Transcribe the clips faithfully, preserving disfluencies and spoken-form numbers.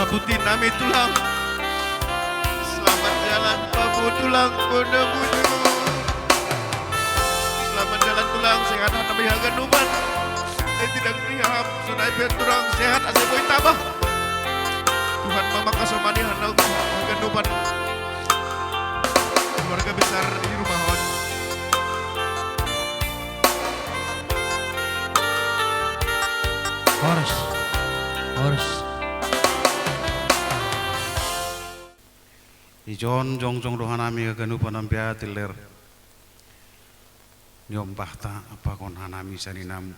Putih nami tulang. Selamat jalan, Babu tulang, Pondok Bujur. Selamat jalan tulang, sehat nami haganupan. Eh, tidak diam, sonai pe tulang sehat, ase boi tabah. Tuhan ma mangkasomani haganupan. Keluarga besar di rumah on. Horas. Horas. Ijon jongjong do hanami haganupan ambia tiller. Niombahta pakon hanami saninamu.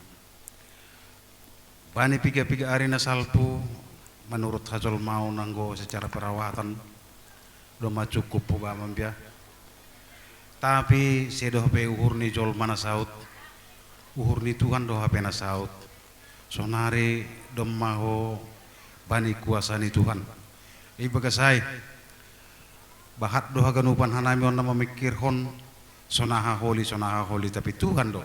Bani piga-piga ari na salpu, menurut hajolmaon anggo secara perawatan, domma cukup hubam ambia. Tapi sedo hape uhur ni jolma na saut, uhur ni Tuhan do hape na saut. Sonari domma ho bani kuasa ni Tuhan. Ibagas ai, bahat do haganupan hanami on na mamingkirhon, sonaha holi, sonaha holi, tapi Tuhan do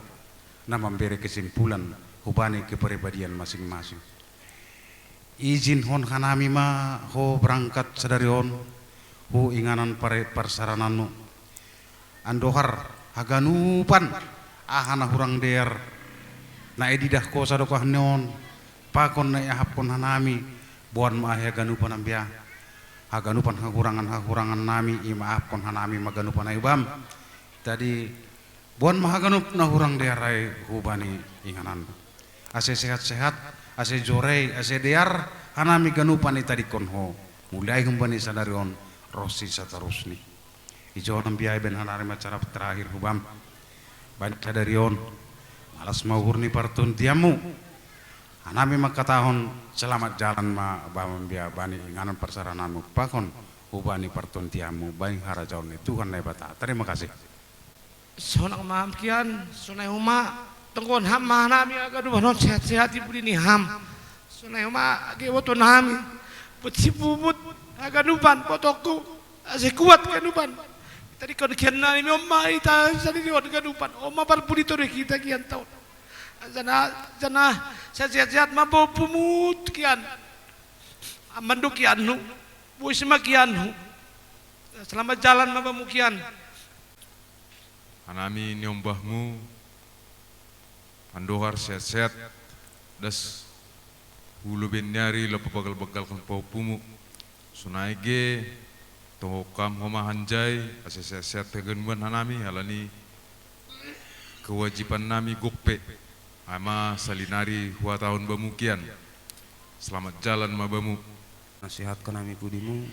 na mambere kesimpulan hubani kepribadian masing-masing. Izinhon hanami ma ho berangkat sadari on hu inganan pare-, parsarananmu. Andohar haganupan aha na hurang dear, na ididah ho sadokah ni on, pakon na iahapkon hanami, boan ma ahe haganupan ambia. Haganupan hahurangan-hahurangan nami, imaafkon hanami ma haganupan ai hubam. Jadi, boan ma haganup na hurang dear ai hubani inganan. Ase sehat-sehat, ase jorei, ase dear, hanami ganupan itadingkon ho. Mulai humbani sadari on, ronsi satorusni. Ijon ambia, ibaen hanami ma acara terakhir hubam. Bani sadari on, malas ma uhur ni partondianmu. Hanami mangkatahon selamat jalan ma hubam ambia bani inganan parsarananmu pakon hubani partondianmu bani harajaon ni Tuhan Naibata. Terima kasih. Sonang ma ham kian, sonai homa, tonggohon ham ma hanami haganupan on sehat-sehat di pudi ni ham. Sonai homa age boto nami, buat sipuput haganupan, botongku, ase kuat haganupan. Tadingkon kian nami on ma hita sadari on haganupan, on ma parpudi toruy hita kian taon. Jana, jana, sehat-sehat ma pahompumu kian. Aman do kianhu, bois ma kianhu. Selamat jalan ma bamu kian. Hanami niombahmu, andohar sehat-sehat, das hu lobei ni ari laho pabagal-bagalhon pahompumu. Sonai ge, toho kam homa hanjai, ase sehat-sehat haganupan hanami, halani kewajiban nami gok pe. Ai ma salinari huhatahon bamu kian. Selamat jalan ma bamu. Nasihat hanami pudimu,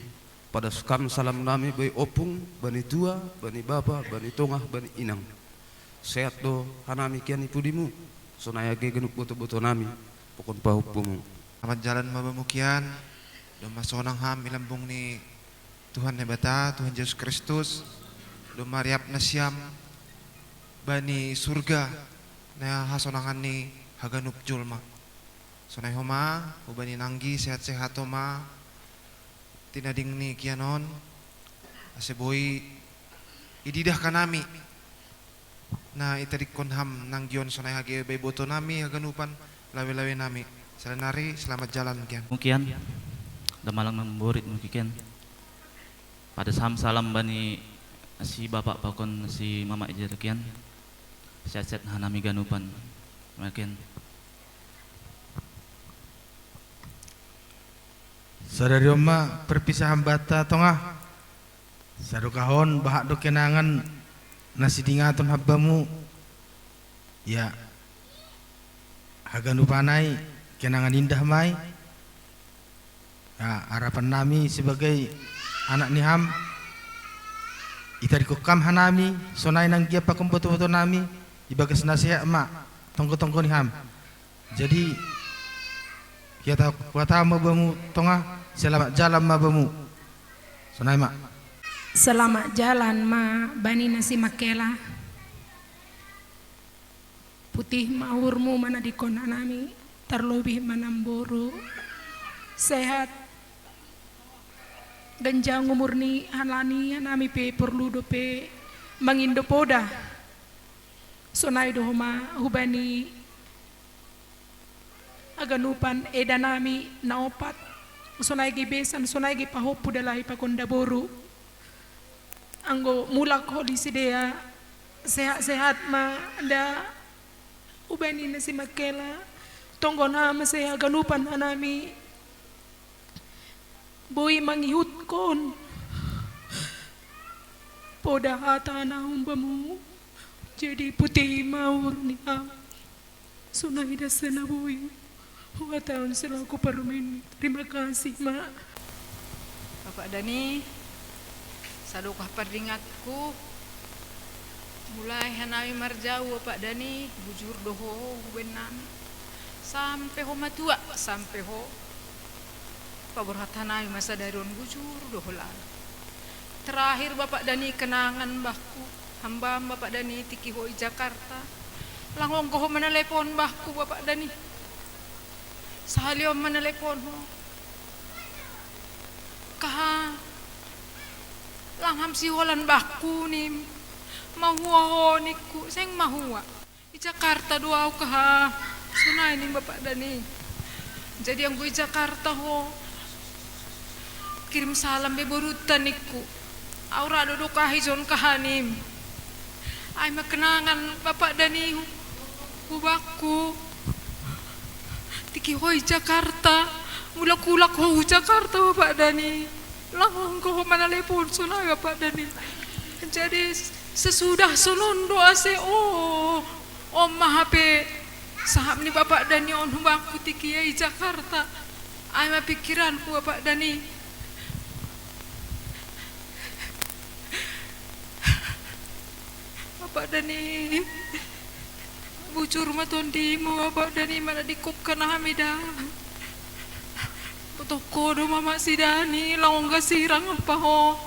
padas kam salam nami bani ompung, bani tua, bani bapa, bani tongah, bani inang. Sehat do hanami kian i pudimu, sonai age ganup boto-boto nami, pakon pahompumu. Selamat jalan ma bamu kian, domma sonang ham i lambung ni Tuhan Naibata, Tuhan Jesus Kristus, domma riap nasiam bani surga, na hasonangan ni haganup jolma. Sonai homa, hubani nanggi sehat-sehat homa, tinading ni kian on, ase boi ididah hanami, na itadingkon ham nanggi on sonai age bai boto nami haganupan lawe-lawe nami. Salinari selamat jalan kian. Mu kian, damalang namborit mu kian. Padas ham salam bani si bapa pakon si mama i jala kian. Sehat-sehat hanami ganupan. Makin. Sadari on ma perpisahan banta tongah. Sadokah on bahat do kenangan na sidingaton ham bamu. Ya. Haganupan ai kenangan indah ma i. Ya, harapan nami sebagai anak ni ham, itadingkon kam hanami, sonai nanggia pakon boto-boto nami, ibagas na sehat ma tonggo-tonggo ni ham. Jadi, huhatahon ma bamu tongah, selamat jalan ma bamu. Sonai ma. Selamat jalan ma bani na si Makela. Putih ma uhurmu manadingkon hanami, tarlobih ma namboru. Sehat. Ganjang umur ni halani hanami pe porlu dope mangindo poda. Sonai do homa hubani haganupan eda nami na opat. Sonai ge besan, sonai ge pahompu da lahi pakon da boru. Anggo mulak ho di sidea, sehat-sehat ma da ubaen na si Makela, tonggo na muse haganupan hanami boi mangihuthon poda hata na umbamu. Jadi putih ma uhur ni hami. Sonai da se na boi huhatahon selaku parumaen. Terima kasih, Mak. Bapak Dani, sadokah pardingatku, mulai hanami marjabu Bapak Dani, bujur do ho hubaen nami. Sampe ho matua, sampe ho paborhat hanami ma sadari on, bujur do ho lalu. Terakhir Bapak Dani kenangan bahku, hambam Bapak Dani tiki ho i Jakarta. Lang onggo ho manalepon bahku Bapak Dani. Sahali on manalepon ho. Kaha, lang ham siholan bahku nim. Mahua ho ningku, seng mahua. I Jakarta do au kaha. Sonai nim Bapak Dani. Jadi anggo i Jakarta ho, kirim salam be borunta ningku. Au ra do doka hijon kaha nim. Ai ma kenangan Bapak Dani hu-, hubakku. Tiki ho i Jakarta, mulak-ulak ho hu Jakarta Bapak Dani. Lang onggo ho manalepon sonai Bapak Dani. Jadi sesudah sonon do ase, oh, on ma hape sahap ni Bapak Dani on hubakku tiki ia i Jakarta. Ai ma pikiranku Bapak Dani. Bapak Dani, bujur ma tondimu Bapak Dani, manadingkon hanami da. Tongko do ma Mak Sidani, lang ongga sirang ampa ho.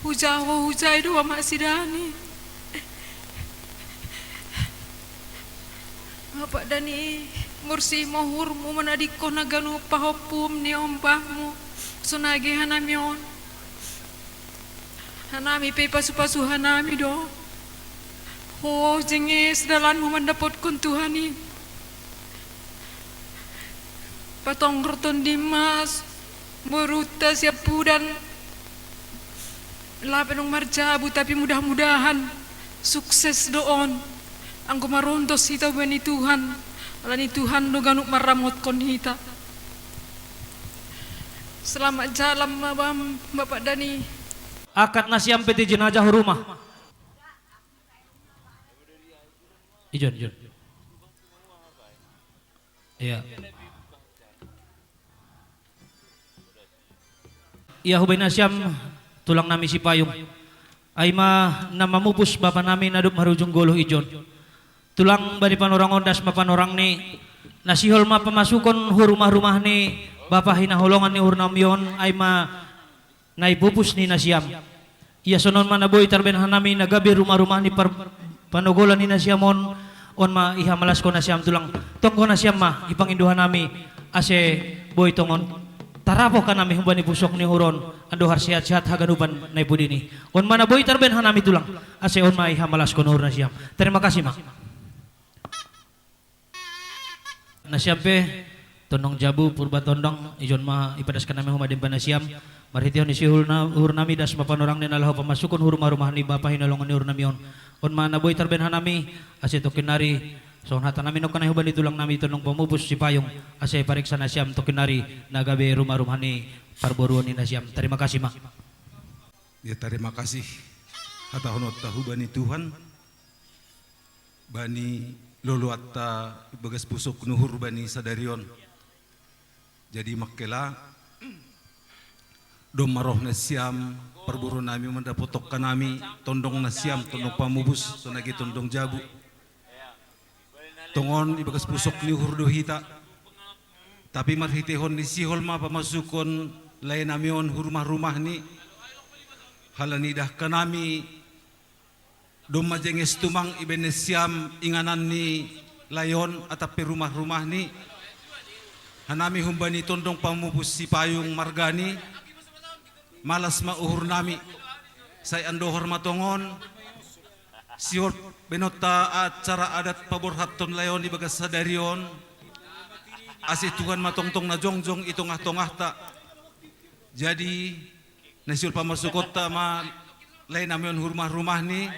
Huja ho, hujai do ma Mak Sidani. Bapak Dani, mursi ma uhurmu manadingkon haganup pahompum ni ombahmu. Sonai ge hanami on. Hanami pe pasu-pasu hanami do. Ho jenges dalanmu mandapotkon Tuhan i. Patonggor tondim ma borunta siampudan. Lape naung marjabu, tapi mudah-mudahan sukses do on. Anggo marondos hita hubaen Tuhan, ala ni Tuhan do ganup marramotkon hita. Selamat jalan ma bam, Bapak Dani. Angkat nasiam pe tu jenazah hu rumah. Ijon, ijon. Iya. Ia hubaen nasiam tulang nami Sipayung. Ai ma na mamupus bapa nami na dob marujung goluh ijon. Tulang, bani panorang on das ma panorang ni, na sihol ma pamasukon hu rumah-rumah ni bapa hinaholongan ni uhur nami on, ai ma na ipupus ni nasiam. Ia sonon ma na boi tarbaen hanami na gabe rumah-rumah ni par-, panogolan ni nasiam on, on ma ihamalaskon nasiam tulang. Tonggo nasiam ma ipangindo hanami, ase boi tongon tarapoh hanami humbani pusok ni uhur on, andohar sehat-sehat haganupan na i pudi ni. On ma na boi tarbaen hanami tulang, ase on ma ihamalaskon uhur nasiam. Terima kasih ma. Nasiam pe, Tondong Jabu, Purba Tondong, ijon ma ipadaskan nami homa dempa nasiam, marhitehon ni sihol na-, uhur nami das ma panorang ni na laho pamasukon hu rumah-rumah ni bapa hinaholongan ni uhur nami on. On ma na boi tarbaen hanami, ase tongkin nari, songon hata nami nongkan i humbani tulang nami Tondong Pamupus Sipayung, ase pariksa nasiam tongkin nari, na gabe rumah-rumah ni parboruon ni nasiam. Terima kasih ma. Ya, terima kasih. Hatahononta hubani Tuhan. Bani loloanta ibagas pusok ni uhur bani sadari on. Jadi mangkela, domma roh nasiam, parboru nami mandapothon hanami, tondong nasiam, Tondong Pamupus, songon i Tondong Jabu. Tongon ibagas pusok ni uhur do hita. Tapi marhitehon ni sihol ma pamasukon lae nami on hu rumah-rumah ni, halani dahkan nami, domma jenges tumang ibaen nasiam inganan ni lae on atap pe rumah-rumah ni, hanami humbani Tondong Pamupus Sipayung marga ni, malas ma uhur nami, sai andohar ma tongon, sihol baenonta acara adat paborhathon lae on ibagas sadari on, ase Tuhan ma tongtong na jongjong i tongah-tongahta, Jadi, na siul pamasukonta ma lae nami on hu rumah-rumahni,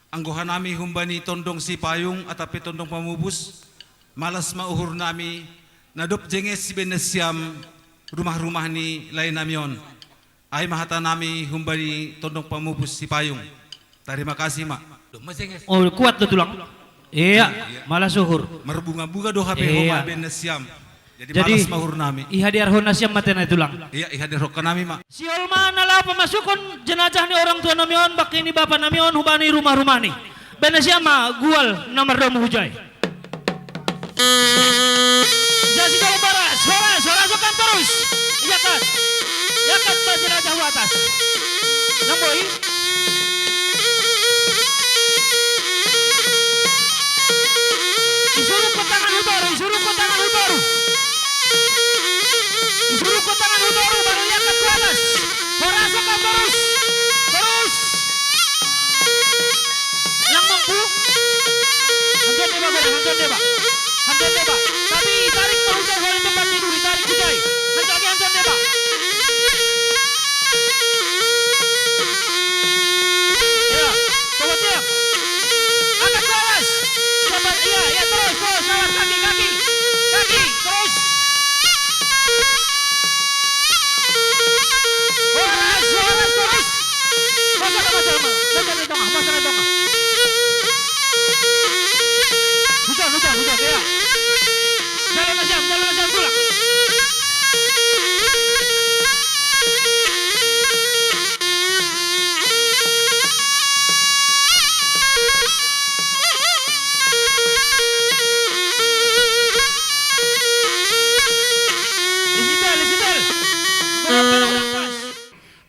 anggo hanami humbani tondong Sipayung atap pe tondong Pamupus, malas ma uhur nami, na dob jenges sibaen nasiam rumah-rumah ni lae nami on. Ai ma hata nami humbani tondong Pamupus Sipayung. Tarima kasih ma. Domma jenges. Oh, kuat do tulang. Iya, iya. Malas uhur. Marbunga-bunga do hape. Iya. Homa baen nasiam. Jadi, jadi malas ma uhur nami. Ihadirhon nasiam ma tena tulang. Iya, ihadirhon nami ma. Siol ma na laho pamasukhon jenazah ni orang tua nami on, bangke ni bapa nami on, hubani rumah-rumahni. Baen nasiam ma gual na mardomu hujai. Jasi jolo baras, horas, horas, horas, kan terus. Iya kan? Iya kan, baen jenazah hu atas. Nang boi. Isurukkon tangan hu toru, isurukkon tangan hu toru. Isurukkon tangan hu toru, baru iangkat hu atas. Horas, horas, terus. Terus. Lang mampu. Hantuan deba, godang, hantuan deba. Hantuan deba. Tapi tarik ma hujai, hujai tempat tidur, tarik hujai. Hantuan lagi, hantuan deba. Iya, coba tiap. Angkat ke atas. Coba, iya, iya, terus, terus, awas, kaki, kaki. Kaki, terus. Horas, horas, horas. Masa, masa, masa. Masa, masa, masa, masa. Hujan, hujan, hujan, iya. Jalan aja, jalan aja, tulak. Isitel, isitel. Kurang, kurang, kurang pas.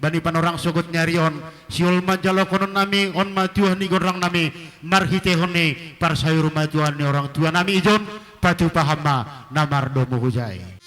Bani panorang sogot ni ari on, siol manjalohonon nami on ma tuah ni gonrang nami, marhitehon ni parsayur ma tuah ni orang tua nami ijon, patupa hamu ma na mardomu hujai.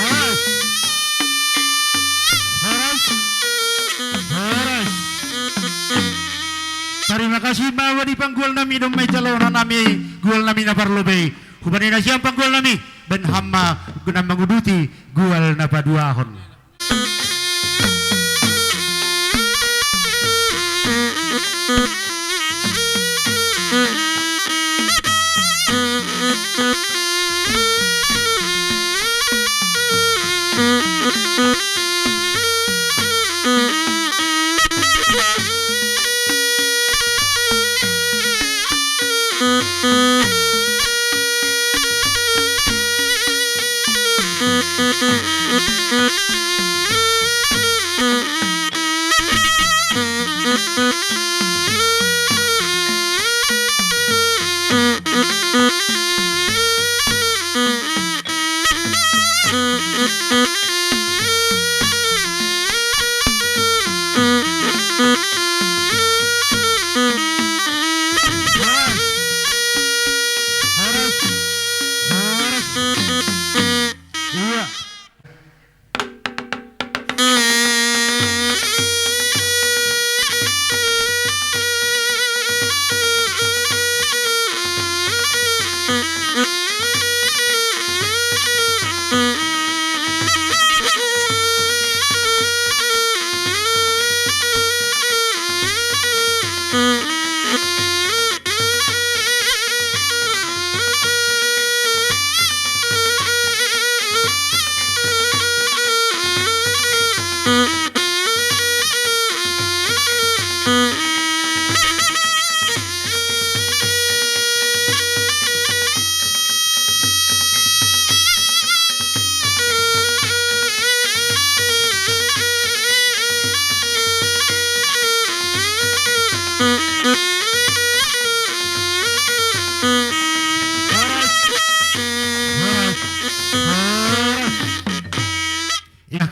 Horas. Horas. Horas. Tarima kasih ma bani panggual nami, domma ijalohonon nami gual nami na parlobei. Hubani nasiam panggual nami, baen hamu ma na manguduti gual na paduahon. Horas. Horas. Horas. Iya.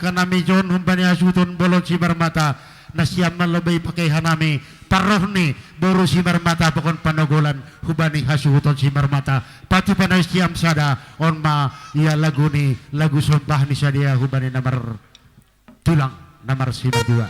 Kanami John humbani hasuhuton bolon Simarmata, nasiam na lobi pakai hanami, parroh ni boru Simarmata pakon panogolan humbani hasuhuton Simarmata, patupa nasiam sada, on ma ia lagu ni, lagu sombah ni sadia humbani na martulang, na marsimatua.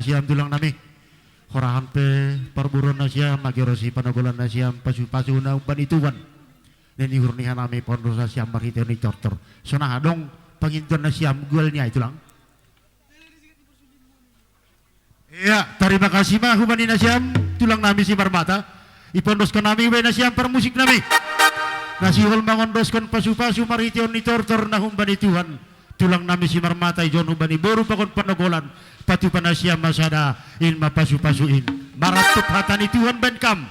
Siam tulang nami. Horahan pe parburuon nasiam, age ro sipanogolan nasiam, pasu-pasu na humbani Tuhan. Ninihur ni hanami pondos nasiam marhitehon ni tortor. Sonaha adong pangindoan nasiam gual ni ai tulang. Ia, tarima kasih ma humbani nasiam, tulang nami Simarmata. Ipondoskon nami humbani nasiam parmusik nami. Na sihol mangondoskon pasu-pasu marhitehon ni tortor na humbani Tuhan. Tulang nami Simarmata ijon humbani boru pakon panogolan. Patupa nasiam ma sada, in ma pasu-pasu in. Maratup hata ni Tuhan baen kam.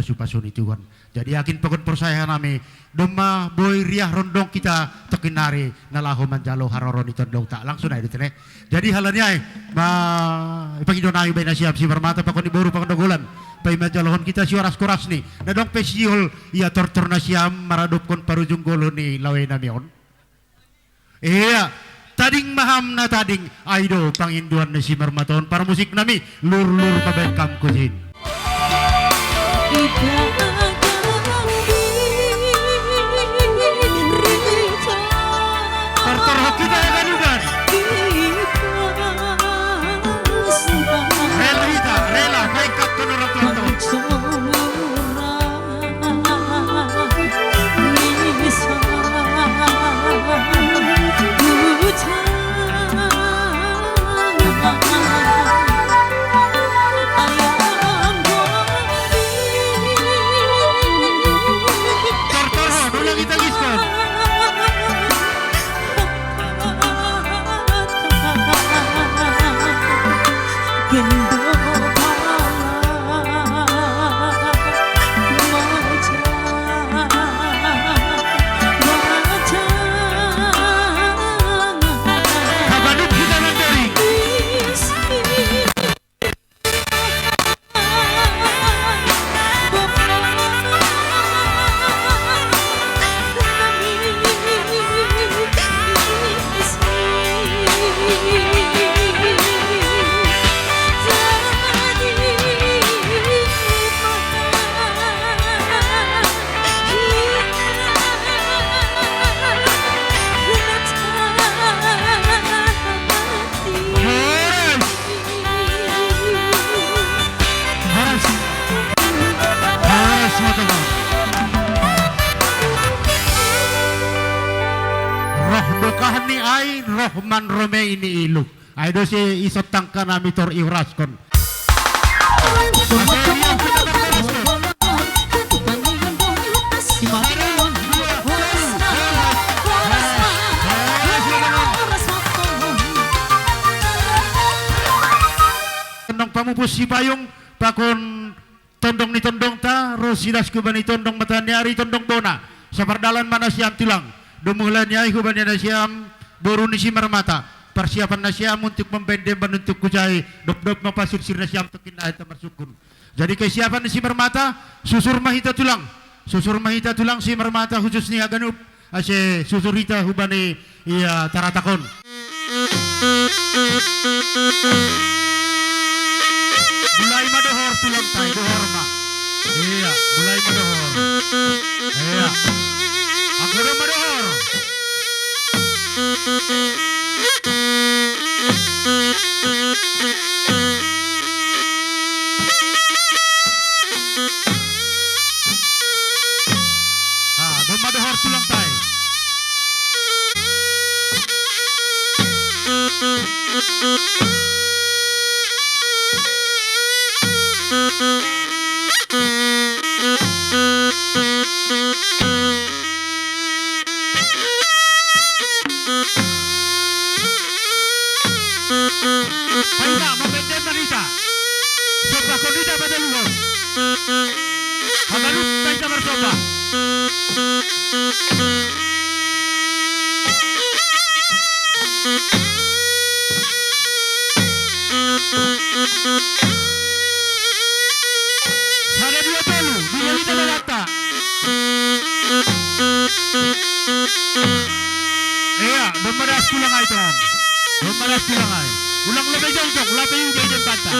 pasu-pasu ni Tuhan. Jadi yakin pakon porsaya nami, domma boi riah rondong hita tokkinnari na laho manjalo haroro ni tondongta. Langsung aja di tene. Jadi halani ai, ma, ipangido nami baen nasiam si Marmata pakon ni boru pakon dongan. Paima jalohon hita sioras-oras ni. Na adong pe sihol ia tortor nasiam maradophon parujung goluh ni lawe nami on. Ia, tading ma ham na tading, ai do pangindoan ni si Marmata on. Parmusik nami, lur-lur pabaen kam kusin. Tortor ho hita haganupan. Rela hita, rela, baen kam tu orang tua. Horas. Horas ma tutu. Roh dokah ni ai, roh manromei ni ilu. Ai do si ison tangka nami tor ihuraskon. Tondong pamupus si payung pakon tondong ni tondongta, ro si das hubani tondong mata ni ari tondong bona. Sapardalan ma nasiam tulang. Domu halani ai hubani nasiam boru ni si Marmata. Parsiapan nasiam untuk mambaen demban untuk kucai, dop-dop ma pasursir nasiam tokkinnari ta marsungkun. Jadi kesiapan ni si Marmata, susur ma hita tulang. Susur ma hita tulang si Marmata khusus ni haganup. Ase susur hita hubani ia taratak on. Mulai ma dohor tulangta i, dohor ma. Ia, mulai ma dohor. Ia. Anggo adong ma dohor. Ah, domma dohor tulangta i. Paima, mambaen demban hita. Sombahkon hita patoluhon. Haganup ma hita marsomba. Sada dua tolu, dua lima balanta. Ia, domma das tulang ai, Tulang. Domma das tulang ai. Ulang lape jongjong, lape uda i dembanta.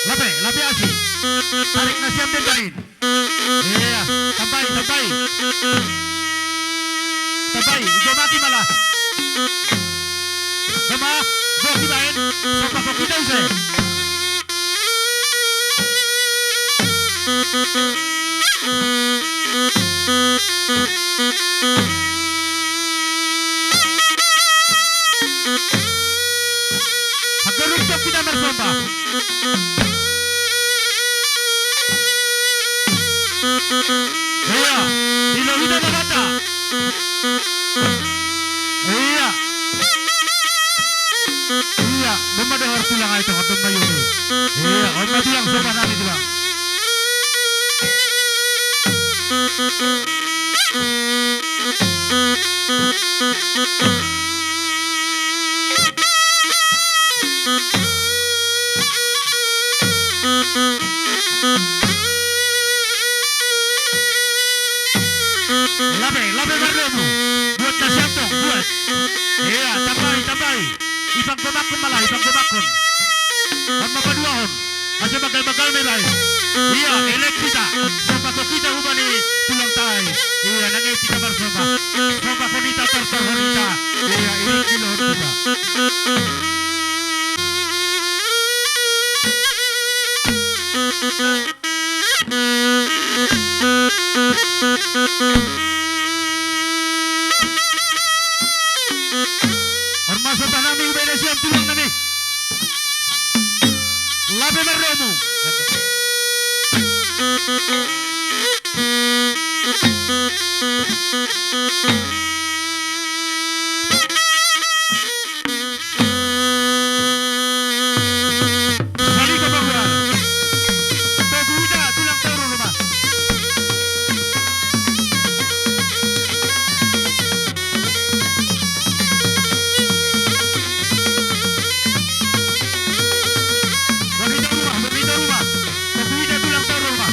Lape, lape asi. Tarik nasiam den tarin. Ia, tambai, tambai. Tambai, ijo mati mala. Domma, boki baen, sombahkon hita use. Haganup hita marsomba. Iya, di lo ita babata. Iya. Iya, belum ada orang pulang aja, orang belum bayar. Iya, orang bilang siapa nanti bilang. Labe, labe marremu. Buat nasihat dong, buat. Iya, tambahi, tambahi. Ibang gomakon malah, ibang gomakon. Amma paduahon. Asa bagal-bagal me lae. Iya, elek kita. Somba ko kita hubani tulang tai. Iya, nange kita marsomba. Somba ko kita tortor ko kita. Iya, elek kita. Ormas apa nami ubay na siam tulang nami. Labe marremu. Saliga bagual. Baguida tulang tauru rumah. Baguida rumah, baguida rumah. Baguida tulang tauru rumah.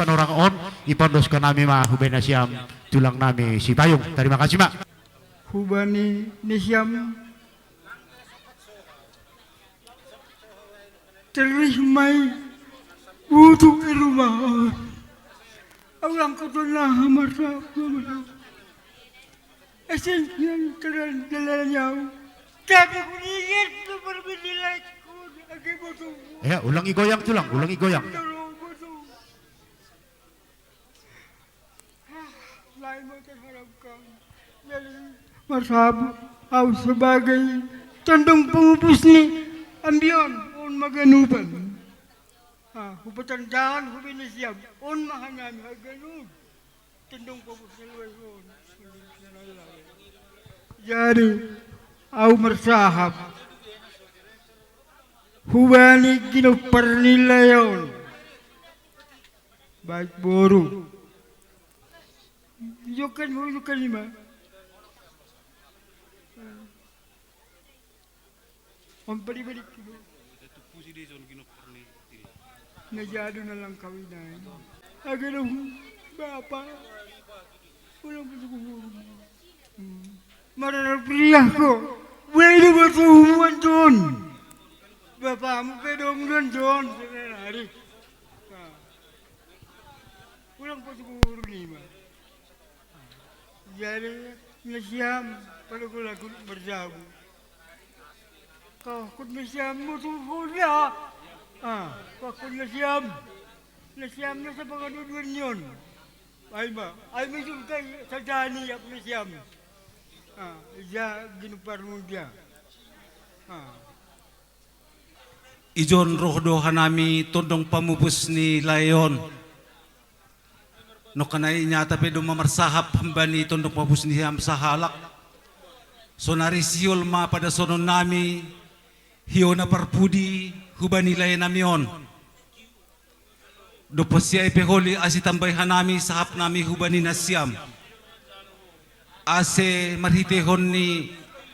Panorang on, ipandoskon nami ma hubena siam tulang nami Sipayung. Tarima kasih, Mak. Hubani ni siam terrih mai butu i rumah. Au lang kotona hamarta. Esin yang terang dalam nyau. Tapi ku inget tu berbeda lagi ku agi butu. Ya, ulangi goyang tulang, ulangi goyang. Lain mau terharapkan. Jadi, marsahab, au sebagai tondong pamupus ni ambion, on ma haganupan. Ah, hupatandahon, hubene siam, on ma hanami haganup. Tondong pamupus ni luas on. Jadi, au marsahap. Hubani ginompar ni lae on. Baik boru. Ijokan, ijokan ima. On padi-padi. Na jadu na lang kawin ai. Age do bapa. Ulang putu kuhuru. Hmm. Mararap riah ko. Wei do batu humuan ton. Bapamu pe dong don ton. Hari. Nah. Ulang putu kuhuru ni ma. Jadi nasiam pada gula gula berjabu. Kau kut nasiam mutu hoda. Ah, kau kut nasiam. Nasiam nasa pagadu dua nion. Ai ma, ai ma sun kai sajani ap nasiam. Ah, ja ginompar mu dia. Ijon roh do hanami tondong pamupus ni lae on. Nongkanai inyata pe domma marsahap hambani tondong pamupus ni siam sahalak. Sonari sihol ma padasononnami hiou na parpudi hubani laenami on. Dompak siai pe holi ase tambai hanami sahapnami hubani nasiam. Ase marhiteihon ni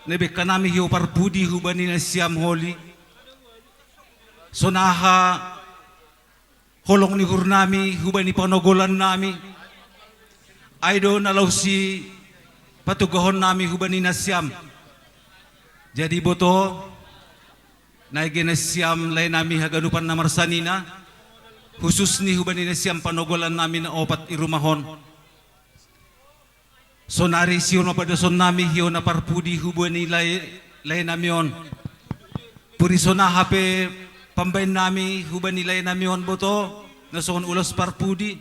na ibaen hanami hiou parpudi hubani nasiam holi. Sonaha holong ni uhurnami hubani panogolannami. Ai do na laos sipatugahonnami hubani nasiam. Jadi boto, nai ge nasiam laenami haganupan na marsanina, hususni hubani nasiam panogolannami na opat i rumah on. Sonari sihol ma padasonnami hiou na parpudi hubani lae, laenami on. Puri sonaha pe pambaennami hubani laenami on boto, na songon ulos parpudi.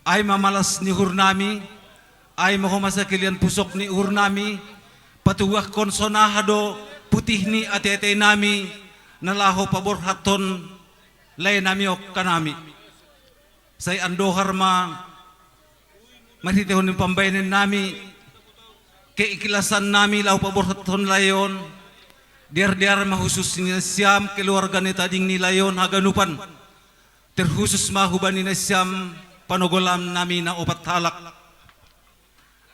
Ai ma malas ni uhurnami, ai ma homa sakalian pusok ni uhurnami, patuahkon sonaha do putih ni ateatenami na laho paborhathon laenami on hanami. Sai andohar ma marhiteihon ni pambaenennami, keiklasannami laho paborhathon lae on, deardear ma husus ni nasiam keluarga na tading ni lae on haganupan, terhusus ma hubani nasiam panogolannami na opat halak.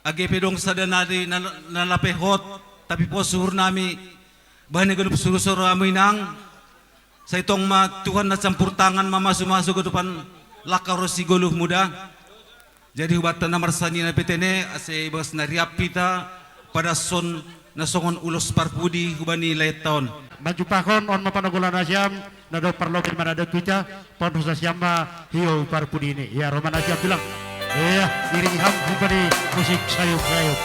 Age pe adong sada nari na, na lape hot, tapi pos uhurnami, bahen ganup surusurumu inang, sai tong ma Tuhan na campur tangan mamasumasu ganupan langka ronsi goluhmu da. Jadi hubanta na marsanina pe tene, ase ibagas na riap hita padashon na songon ulos parpudi hubani laenta on. Manjumpahon on ma panogolan nasiam, na dob parlobi manadok hita, pos nasiam ma hiou parpudi ni. Ia, ro ma nasiam bilang. Ia, iringi hamu hubani musik sayup-sayup.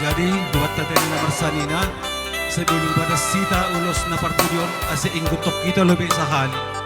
Jadi, hubanta tene na marsanina, sebelum padas hita ulos na parpudi on, ase ingkon tong hita lobi sahali.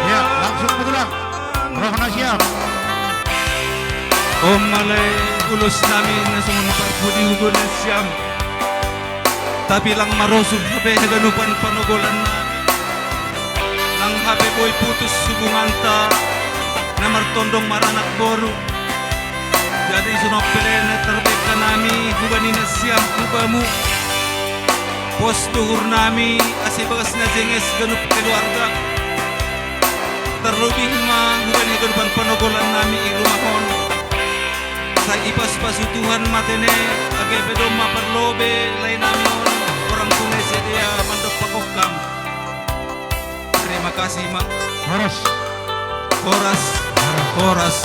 Ya, langsung pulang. Roh nasiam. Om malai ulos nami na songon parpudi hubani nasiam. Tapi lang marosuh hape haganupan panogolan nami. Lang hape boi putus hubunganta na martondong maranak boru. Jadi songon pele na tarbengka nami hubani nasiam tu bamu. Pos do uhurnami ase bagas na jenges ganup keluarga. Tarlobi ma hubani ganupan panogolan nami i rumah on. Sai ipasupasu Tuhan ma tene, age pe domma parlobi laenami on, orang tunai sidea mandok pangongkam. Terima kasih ma. Horas. Horas. Horas.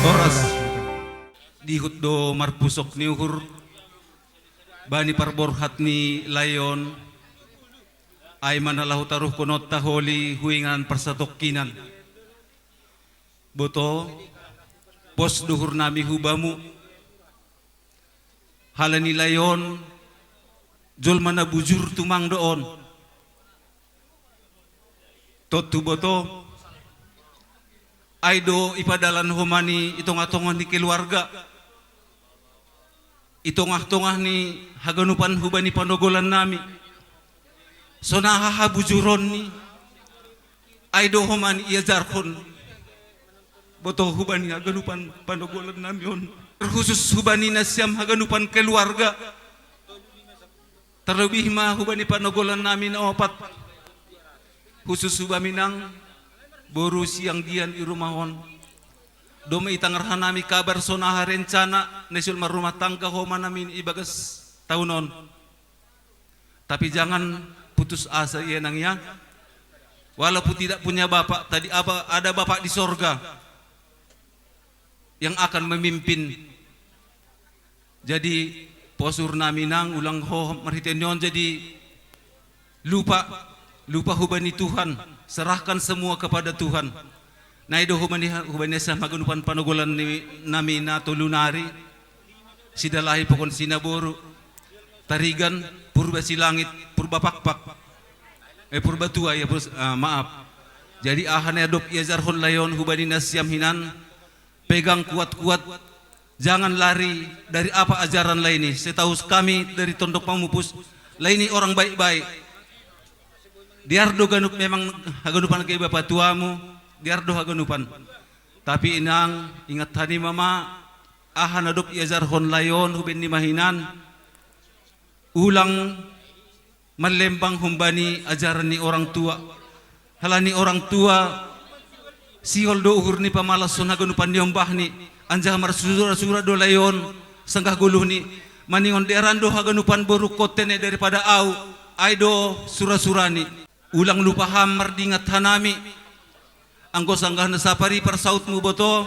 Horas. Dihut do marpusok ni uhur bani parborhat ni lae on. Ai ma na laho taruhkononta holi hu inganan parsatongkinan. Boto, pos do uhurnami hu bamu. Halani lae on jolma na bujur tumang do on. Tontu boto, ai do ipadalan homa ni i tongah-tongah ni keluarga, i tongah-tongah ni haganupan hubani panogolan nami. Sonaha habujuronni, ai do homa ni iajarhon boto hubani haganupan panogolan nami on. Terkhusus hubani nasiam haganupan keluarga. Terlebih ma hubani panogolan nami na opat. Khusus hubani nang boru siang gian i rumah on. Doma itangar hanami kabar sonaha rencana na sihol marrumah tangga homa nami ibagas tahun on. Tapi jangan putus asa ia nang ya. Walaupun tidak punya bapak, tadi apa ada bapak di sorga yang akan memimpin. Jadi posur nami nang ulang ho marhiteni on jadi lupa lupa hubani Tuhan, serahkan semua kepada Tuhan. Nai do hubani hubani sa maganupan panogolan ni nami na tolu nari. Sidalahi pokon sinaboru. Tarigan, Purba Silangit, Purba Pakpak. Eh, Purba Tua ya, Pur, ah, maaf. Jadi aha na adop iajarhon layon hubani nasiam hinan, pegang kuat-kuat, jangan lari dari apa ajaran laini. Setahu kami dari Tondok Pamupus, laini orang baik-baik. Diardo ganup memang haganupan ke bapa tuamu, diardo haganupan. Tapi inang, ingat hani mama, aha na adop iajarhon layon hubani nima hinan, ulang mallembang humbani ajaran ni orang tua. Halani orang tua sihol do uhur ni pamalashon haganupan ni ombahni, anjaha marsura-sura do layon sanggah goluhni, maningon dearan do haganupan boru kontene daripada au, ai do sura-surani. Ulang lupa ham mardingat hanami, anggo sanggah na sapari parsautmu boto.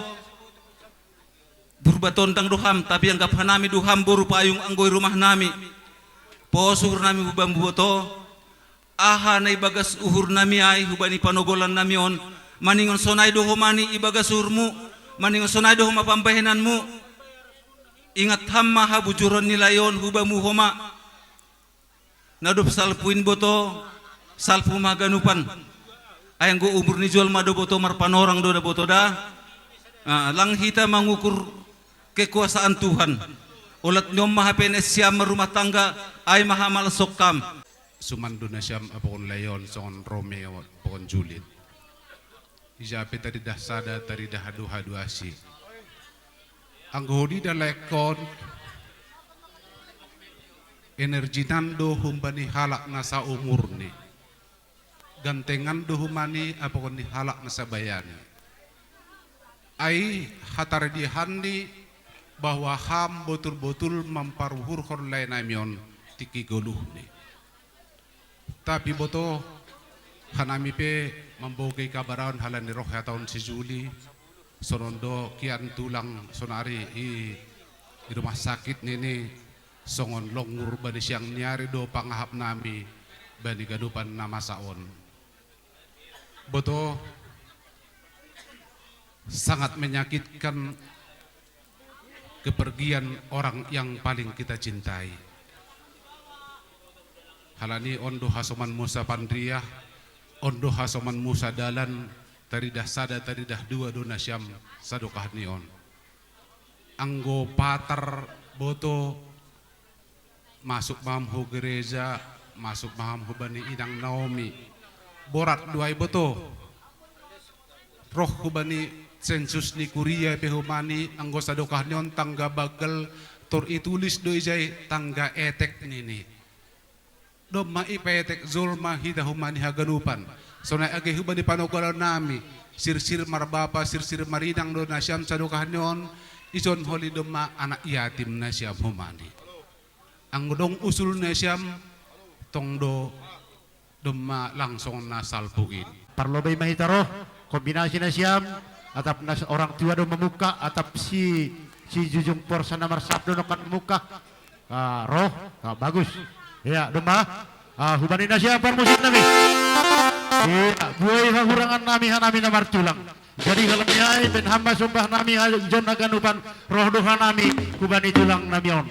Purba Tondang do ham, tapi anggap hanami do ham boru payung anggo i rumah nami. Posur nami bamu boto, aha na ibagas uhur nami ai hubani panogolan nami on, maningon sonai do homa ni ibagas uhurmu, maningon sonai do homa pambahenanmu. Ingat ham ma habujuron ni layon hubamu homa. Na dob salpu in boto, salpu ma haganupan. Ai anggo umur ni jolma do boto marpanorang do da boto da. Ah, lang hita mangukur kekuasaan Tuhan. Olat ni on ma hape nasiam marrumah tangga, ai ma hamal sokkam. Suman do nasiam apokon layon songon Romeo apokon Juliet. Ija pe taridah sada, taridah dua, dua si. Anggo hudida laengkon, energinan do humbani halak na saumurni. Gantengan do humani apokon ni halak na sabayani. Ai hataridihanni bahwa ham botul-botul mamparuhurhon lae nami on tingki goluhni. Tapi boto, hanami pe mambogei kabar on halani roh hata on si Juli, sonon do kian tulang sonari i, i rumah sakit nini, songon longur bani siang ni ari do pangahap nami bani ganupan na masa on. Boto, sangat menyakitkan kepergian orang yang paling kita cintai. Halani on do hasoman musa panriah, on do hasoman musa dalan, taridah sada, taridah dua do nasiam sadokah ni on. Anggo patar boto, masuk ma ham hu gereja, masuk ma ham hubani inang Naomi. Borat do ai boto. Roh hubani sensus ni kuria pe humani anggo sadokah ni on tangga banggal tor itulis do ijai tangga etek nini. Domma ipaetek jolma hita humani haganupan. Sonai age hubani panogolan nami. Sirsir marbapa, sirsir marinang do nasiam sadokah ni on. Ison holi domma anak yatim nasiam humani. Anggo dong usul nasiam, tong do domma langsung na salpu in. Parlobei ma hita roh, kombinasi nasiam, atap nas orang tua do mamungka, atap si, si jujung porsa na marsap do nongkan mamungka. Ah, roh, ah, bagus. Ya, domma, ah, hubani nasiam parmusik nami. Iya, buai hahurangan nami hanami na martulang. Jadi kalau ni ai, baen ham ma sombah nami, ha, jon haganupan, roh do hanami, hubani tulang nami on.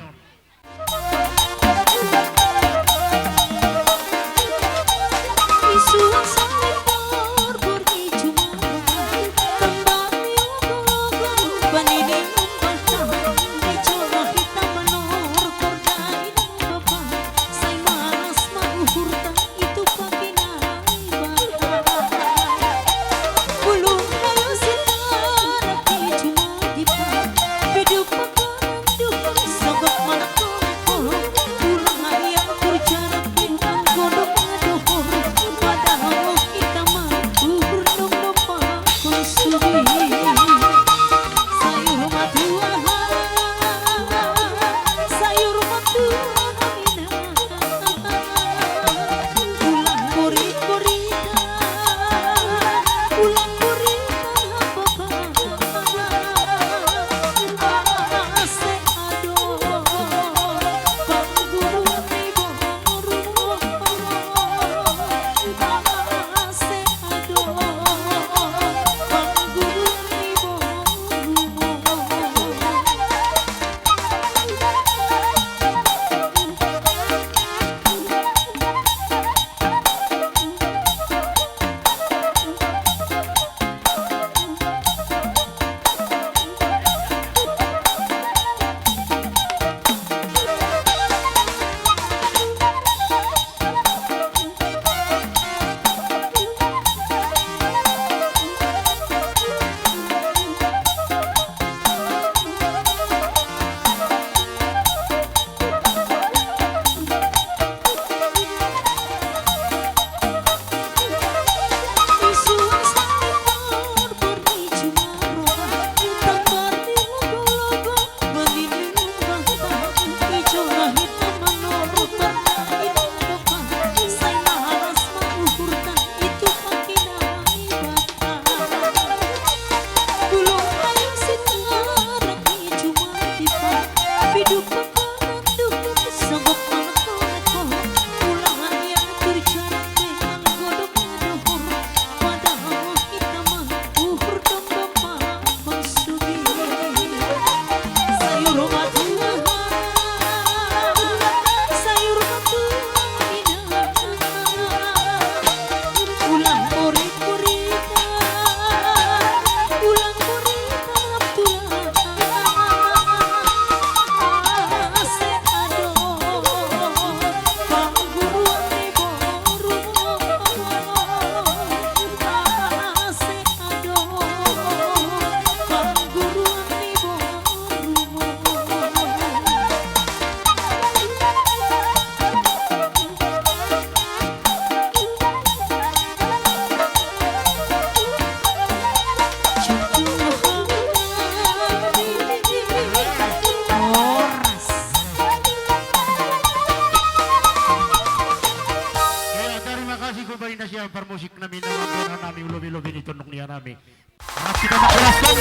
Baen na sian parmusik nami na mamboan nami, ulobi-lobi ni tondong ni hami. Ras kita mangkeraskan.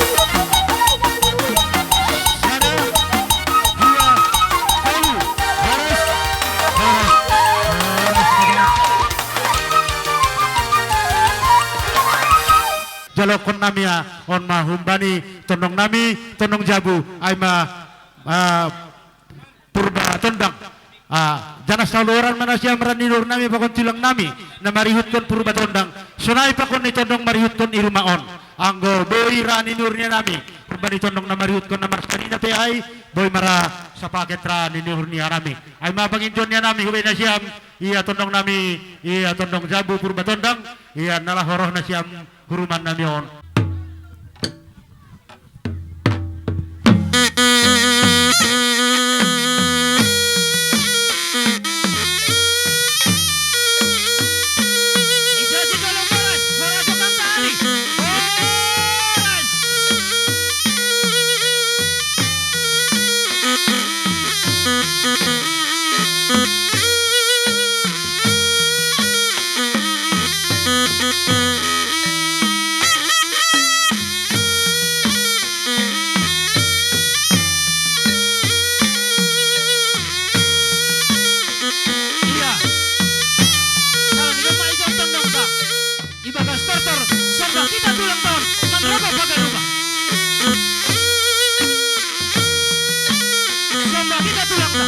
Sada, dua, tolu. Horas, horas, horas. Jalokhon nami, ah, on ma humbani tondong nami, tondong jabu, ai ma, ah, Purba Tondang. Ah, janah saluhutna ma nasiam ran ni nurung nami pakon tulang nami, na marihutkon Purba Tondang, sonai pakon ni tondong marihutkon i rumah on. Anggo boi ra ni nurung nami, Purba ni tondong na marihutkon na marsanina pe ai, boi ma ra sapaket ra ni nurung nami. Ai ma panginjoan nami hubaen nasiam, ia tondong nami, ia tondong jabu Purba Tondang, ia na laho roh nasiam hu rumah nami on. Ia. Kalau di rumah itu tondong ta. Ibagas tortor, sombah hita tulang ta on, manrogoh haganupan. Sombah hita tulang ta.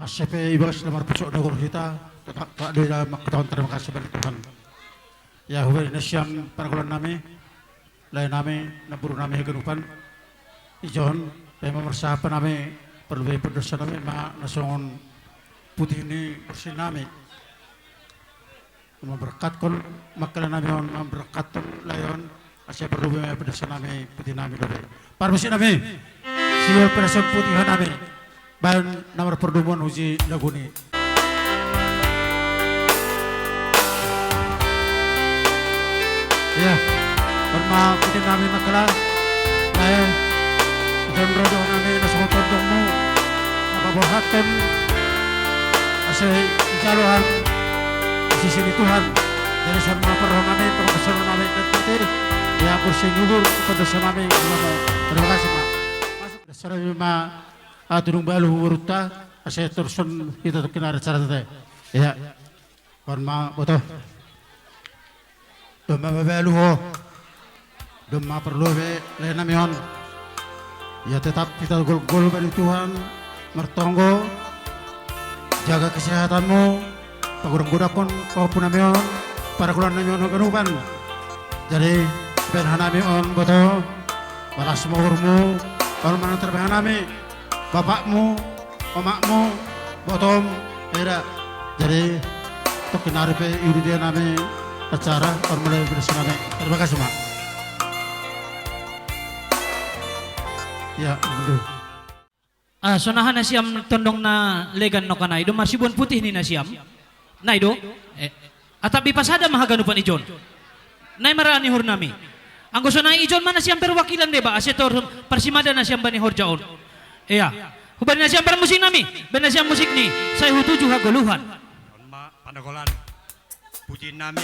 Asa pe ibagas na marpusok na guru hita, tak ada mangkatahon terima kasih bagi Tuhan. Ya, hubaen nasiam pargaulan nami, lae nami, namboru nami haganupan. Ijon, pe ma marsahap nami, parlobei pardosa nami, ma na songon putih ni borsi nami. Mamberkatkon mangkela nami on, mamberkatkon lae on, asa parlobei ma pardosa nami, putih nami dope. Parmusik nami, sihol pardosa putih nami. Baen na marpardomuan uji lagu ni. Putih nami makala, eh, dan rodo nami nasong tondongmu, apa bohaton, ase ijaluhan, sisi ni Tuhan, jadi sama perroh nami, pengkesan nami, dan putih, ya kursi ngubur, pada nami, terima kasih, Mak. Dasar ma, ah, tudung balu urutta, ase tursun kita tu kinara cara tete. Ya. Kon ma boto. Domma mabalu ho. Domma perlu be lae nami on. Ya tetap kita gol-gol bani Tuhan. Martonggo. Jaga kesehatanmu. Pagurang-gurangkon pahompu nami on. Parakulan nami on ganupan. Jadi, penghanami on boto. Balas mohurmu. On manang terpenghanami. Bapakmu. Omakmu, botom, eda. Jadi, tokinari pe iudi dia nami acara, on mulai beres nami. Terima kasih, Mak. Ya, aduh. Ah, sonaha nasiam tondong na legan no kanai, do marsibuan putih ni nasiam. Nai do? Eh, atap bipasada ma haganupan ijon. Nai marani hur nami. Anggo sonai ijon ma nasiam perwakilan deba, ase tor parsimada nasiam bani horja on. Ia. Hubani nasiam parmusik nami, bani nasiam musik ni, sai hutuju hagoluhan. On ma panagolan. Puji nami.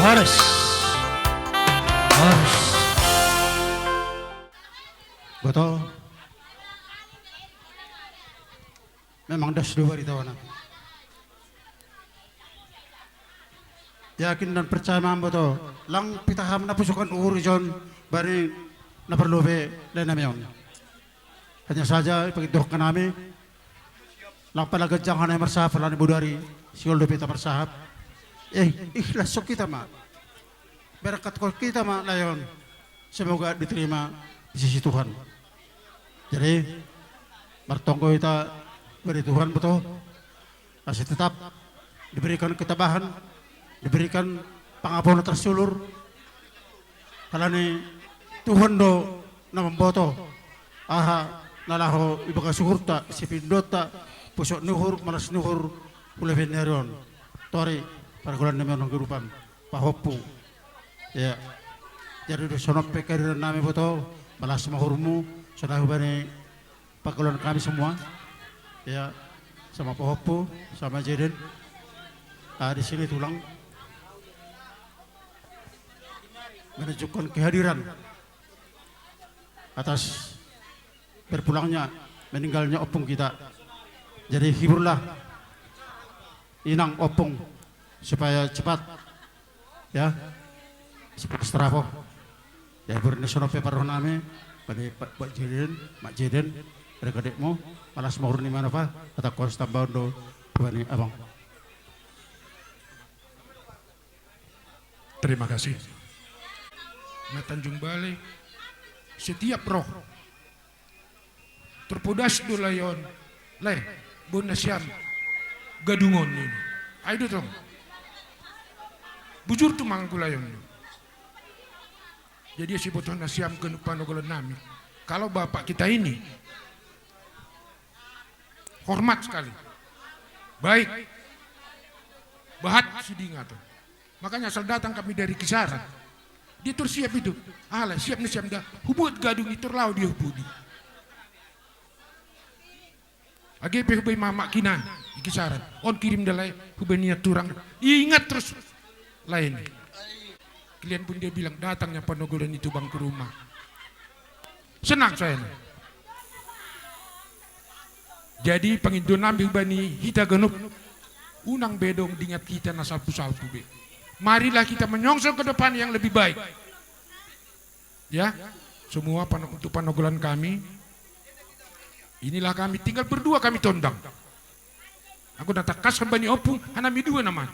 Horas. Horas. Boto. Memang das dua barita wana. Yakin dan percaya mambo to. Lang pitaham na pusukan uhur ijon bani na perlu be lae nami on. Hanya saja ipagidohon nami. Lang pala gajang hanai marsahap halani bodari siol dope ta marsahap. Eh, ikhlas so kita ma. Berkat ko kita ma lae on. Semoga diterima di sisi Tuhan. Jadi martonggo ita bani Tuhan boto. Ase tetap diberikan ketabahan, diberikan pangampun tersulur. Halani Tuhan do na mamboto aha na laho ibagas uhurta, sipindonta, pusok ni uhur, malas ni uhur, hulehon ni ari on. Tori pargolan nami on haganupan pahompu. Ya. Jadi do sonon pe kehadiran nami boto, balas ma uhurmu, sonai hubani pangkaluan kami semua. Ya, sama pahompu, sama Jeden. Ah, di sini tulang menunjukkan kehadiran atas berpulangnya, meninggalnya opung kita. Jadi hiburlah inang opung supaya cepat, ya, cepat strapo. Ya, hibur ni sonon pe parrohon nami, pade Pak, Pak Jeden, Mak Jeden, pade kadekmu, malas ma uhur ni manapa, kata kos tambaon do, bani abang. Terima kasih. Na Tanjung Balai, setiap roh terpodas do lae on. Lae, boan nasiam gadung on ninna. Ai do tong. Bujur tumangku lae on. Jadi ase iboto nasiam ganup panogolan nami. Kalau bapak kita ini hormat sekali. Baik. Bahat sidingat. Makanya asal datang kami dari Kisaran. Dia tur siap itu. Ala siap ni siap dah. Hubuat gadung itu laho dia hupudi. Age pe hubai mamak kinan di Kisaran. On kirim da lae hubai nia turang. Ingat terus lae ni. Kalian pun dia bilang datangnya panogolan itu bang ke rumah. Senang saya ni. Jadi pangindo nami hubani hita ganup, unang be dong dingat hita na salpu-salpu be. Marilah kita menyongsong ke depan yang lebih baik. Ya, semua pano-, untuk panogolan kami. Inilah kami tinggal berdua kami tondang. Aku na tangkas hambani ompung hanami dua naman.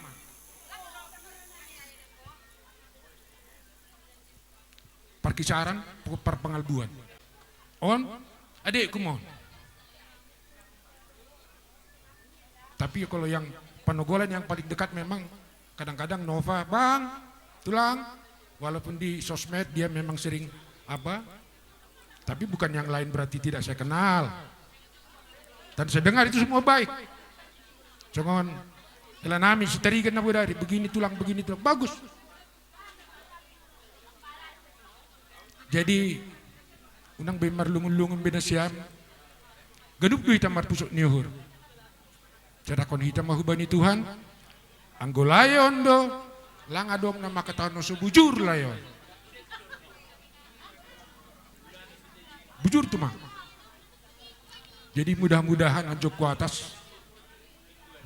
Parkisaran, parpangalbuan. On, adikku mon. Tapi kalau yang panogolan yang paling dekat memang kadang-kadang Nova, bang, tulang, Walaupun di sosmed dia memang sering apa, tapi bukan yang lain berarti tidak saya kenal. Dan saya dengar itu semua baik. Songon, ela nami, si Tarigan na bodari, begini tulang, begini tulang. Bagus. Jadi, unang be marlungun-lungun be nasiam, ganup do hita marpusuk ni uhur. Sadahkon hita ma hubani Tuhan, anggo lae on do, lang adong na mangkatahon on so bujur lae on. Bujur tu ma. Jadi mudah-mudahan anjok ku atas,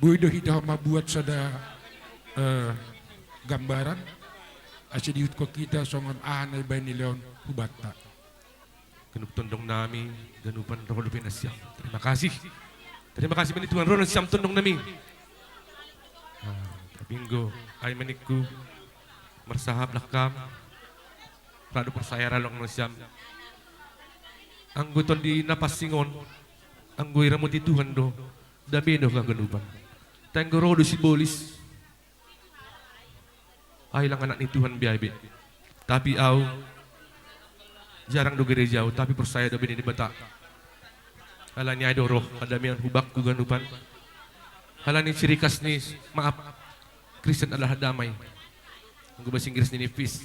boi do hita mambuat sada, eh, gambaran, asa diihuthon hita songon aha na ibaen ni lae on hubanta. Ganup tondong nami, ganupan roha dope nasiam. Terima kasih. Terima kasih ma ni Tuhan, ro nasiam tondong nami. Ah, tapi anggo, ai ma ningku, marsahap lah kam. Ra do porsaya ra long nasiam. Anggo tondi na pansing on, anggo iramoti Tuhan do, dame do haganupan. Tapi anggo ro do sibolis, ai lang anak ni Tuhan be ai be. Tapi au jarang do gereja au, tapi porsaya do be ni Debata. Alani ai do roh hadameon hubakku ganupan. Alani ciri khas ni, maaf, Kristen adalah damai. Anggo bahasa Inggris ni peace.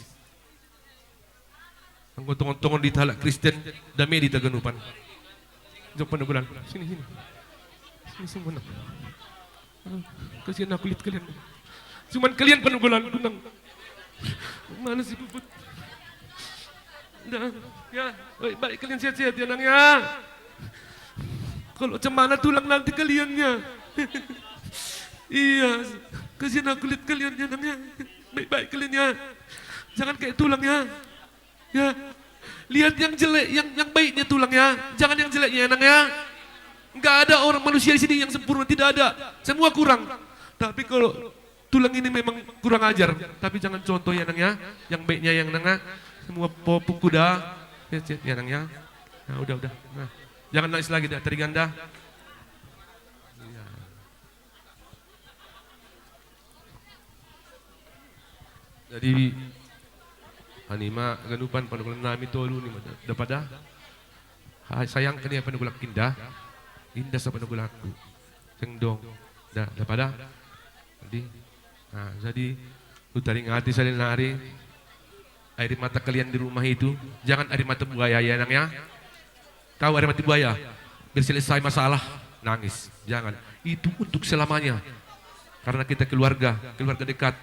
Anggo tongon-tongon di hita halak Kristen, dame di hita ganupan. Jok panogulan. Sini, sini. Sini, sini, mana? Aduh, kasihan aku lihat kalian. Cuman kalian panogulan, kunang. Mana si Puput? Dah, ya, baik, baik kalian sehat-sehat ya, Nang, ya. Kalau cemana tulang nanti kalian, ya. Iya, kasihan aku lihat kalian ya, Nang, ya. Baik-baik kalian, ya. Jangan kayak tulang, ya. Ya. Lihat yang jelek, yang, yang baiknya tulang, ya. Jangan yang jeleknya, ya, Nang, ya. Nggak ada orang manusia di sini yang sempurna, tidak ada. Semua kurang. Tapi kalau tulang ini memang kurang ajar, tapi jangan contoh, ya, Nang, ya. Yang baiknya, yang, Nang, ya. Semua popuk kuda. Ya, ya, ya, Nang, ya. Nah, udah, udah. Nah, jangan nangis lagi dah, Tarigan dah. Iya. Jadi, ani ma ganupan panogulan nami tolu ni ma da, da pada. Ha, sayang kan ia panogulan indah. Indah sa panogulanku. Seng dong. Da, da pada. Jadi, nah, jadi, hutaringati saonari. Air mata kalian di rumah itu, jangan air mata buaya ya, Nang, ya. Tahu air mata buaya? Biar selesai masalah, nangis. Jangan. Itu untuk selamanya. Karena kita keluarga, keluarga dekat.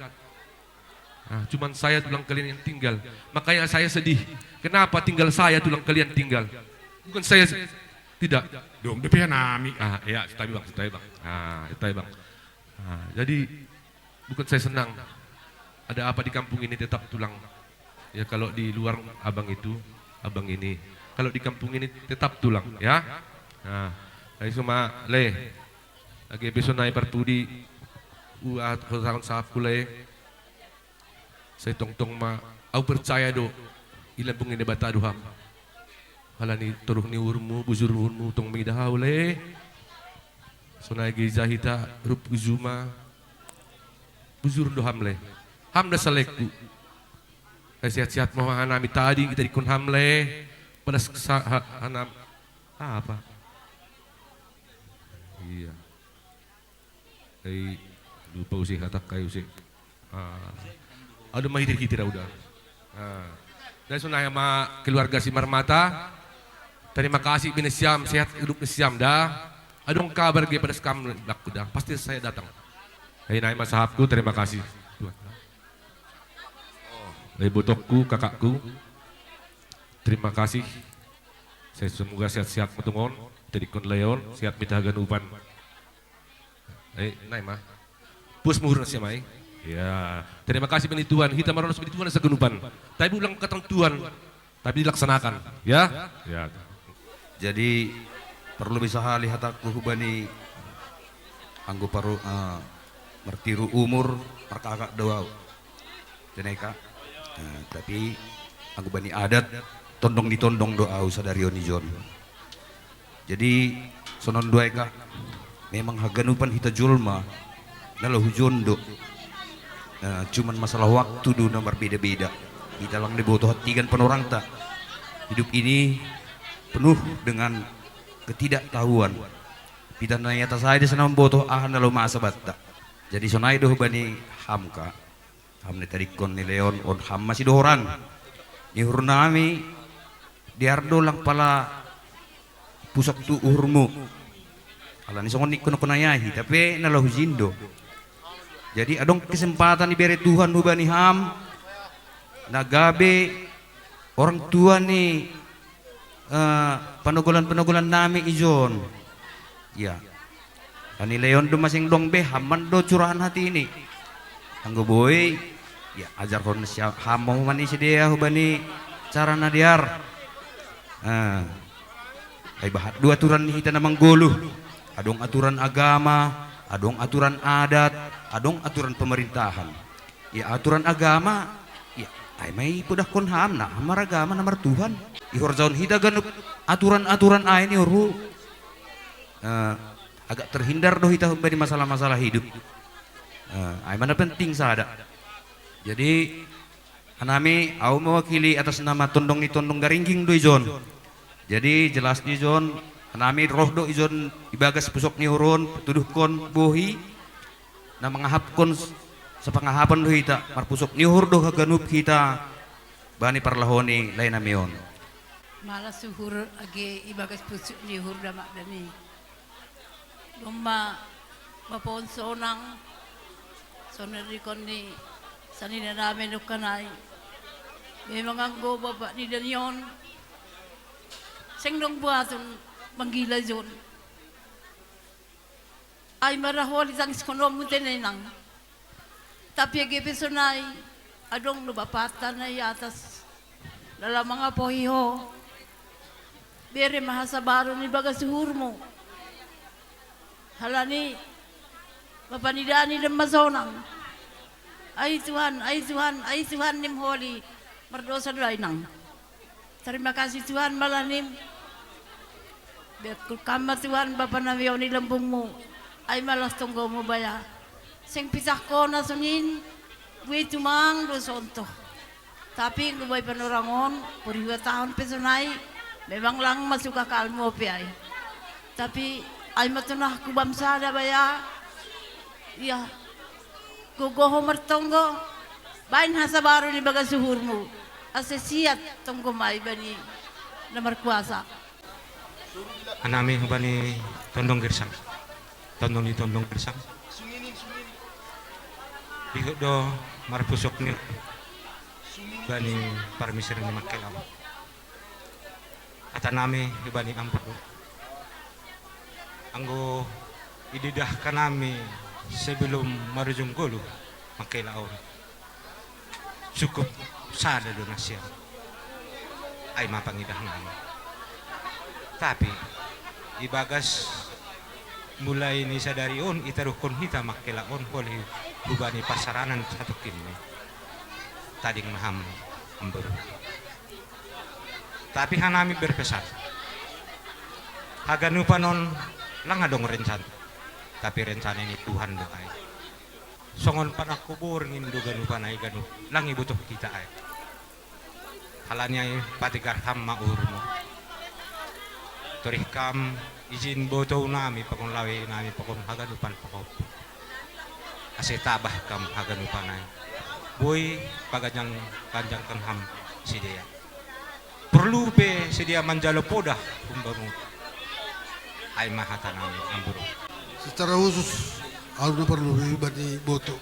Nah, cuman saya tulang kalian yang tinggal. Makanya saya sedih. Kenapa tinggal saya tulang kalian tinggal? Bukan saya se-, tidak. Dong, dia punya nami. Ah, ya, santai, Bang, santai, Bang. Ah, santai, Bang. Ah, jadi bukan saya senang. Ada apa di kampung ini tetap tulang. Ya, kalau di luar abang itu, abang ini. Kalau di kampung ini tetap tulang, ya. Nah, dari semua le. Lagi besok naik parpudi. Uat kau tahun sahapku le. Sai tongtong ma, au percaya do, i lambung ni Debata do ham. Halani toruh ni uhurmu, bujur uhurmu, tong mida hau le. Sonai gereja hita, rup ujuma. Bujur do ham le. Ham da salekku. Sai sehat-sehat ma hanami tadi, hita dikon ham le. Padas sa-, ha-, hanam. Apa? Iya. Ai, lupa use hatak kai use. Ah. Aduh, mah hitir-hitir udah. Ah. Dan sunaya ma keluarga Simarmata. Terima kasih bini siam, sehat hidup ni siam dah. Adong kabar ge pada sekam laku dah. Pasti saya datang. Hai nai masahapku, terima kasih. Tuhan. Dari botokku, kakakku. Terima kasih. Saya semoga sehat-sehat matungon. Tadi kon leon, sehat mita haganupan. Eh, nai ma. Pus muhur nasi mai. Ya, terima kasih bini Tuhan. Hita maronos bini Tuhan saganupan. Tapi ulang kata Tuhan, tapi dilaksanakan, ya. Ya. Jadi perlu bisa hali hataku hubani anggo paru, ah, martiru umur markakak do au. Teneka. Nah, tapi anggo bani adat tondong ni tondong do au sadari on ijon. Jadi sonon do ai ka, memang haganupan hita jolma na laho hujon do. Nah, cuman masalah waktu do na marbeda-beda. Ita lang diboto hattigan panorangta. Hidup ini penuh dengan ketidaktahuan. Ita na iata sai desa na mamboto aha na lao masa batta. Jadi sonai do hubani Hamka. Ham ni tadingkon ni Leon on ham masidohoran. Ni uhurnami diardo lang pala pusok tu uhurmu. Alani songon nikku nokko na yahi, tapi na lahu jindo. Jadi adong kesempatan ibere Tuhan hubani ham na gabe orang tua ni eh, panogolan-panogolan nami ijon. Ya. Ani Leon do masing dong be hamman do curahan hati ini. Anggo boi ya ajarkon siap hammo mani sidea hubani cara na diar. Eh, ai bahat dua aturan ni hita na manggoluh. Adong aturan agama, adong aturan adat, adong aturan pemerintahan. Ya aturan agama, ya ai mai podahkon ham na maragama na martuhan. Ihorjaon hita ganup aturan-aturan ai ni uhurhu. Eh, agak terhindar do hita humbani masalah-masalah hidup. Eh, ai mana penting sada. Jadi hanami au mewakili atas nama tondong ni tondong garingging do ijon. Jadi jelas di ijon hanami roh do ijon ibagas pusok ni uhurhon tuduhkon bohi na mangahapkon s-, sapangahapan do hita marpusok ni uhur do haganup hita bani parlahoni lae nami on. Malas uhur age ibagas pusok ni uhur damak dami. Domma bapa on sonang sonari kon ni sanina dame dokkanai. Memang anggo bapak ni danion seng dong buatun manggila jon. Ai maraholi tangis kono mute nenang. Tapi age pe sonai adong do bapata na i atas. Lala mangapohi ho. Bere ma hasabaron ibagas uhurmu. Halani bapa ni dani dem masonang. Ai Tuhan, ai Tuhan, ai Tuhan nim holi. Mardosa do ai nang. Terima kasih Tuhan malah nim. Bekul kamma Tuhan bapa na meoni lembungmu. Ai malas tonggomu baya. Seng pisah kona sonin. Bui tumang do sontoh. Tapi nggo boi panorangon puri dua tahun pe sonai. Memang lang masuk akalmu ope ai. Tapi ai matonah kubam sada baya. Iya. Gogoho martonggo, baen hasabaron ibagas uhurmu, ase siat tonggo mai bani na markuasa. Hanami hubani tondong gersang, tondong ni tondong gersang. Dihut do marpusok ni bani parmisir ni mangkelam. Hatanami hubani ampuru. Anggo ididahkanami sebelum marujung goluh mangkela on. Cukup sada do nasiam. Ai ma pangidahnami. Tapi ibagas mulai ni sadari on itaruhkon hita mangkela on holi hubani parsaranan satongkinmi. Tading ma ham ampuru. Tapi hanami berpesan. Haganupan on lang adong rencana. Tapi rencana ni Tuhan do ai. Songon panangko borngin do ganupan ai ganup. Lang ibotoh hita ai. Halani ai patigar ham ma uhurmu. Torih kam ijin botounami pakon lawenami pakon haganupan pakon. Ase tabah kam haganupan ai. Boi paganjang ganjangkon ham sidea. Porlu pe sidea manjalo podah umbamu. Ai ma hatanami ampuru. Secara khusus au na parlu be bani boto.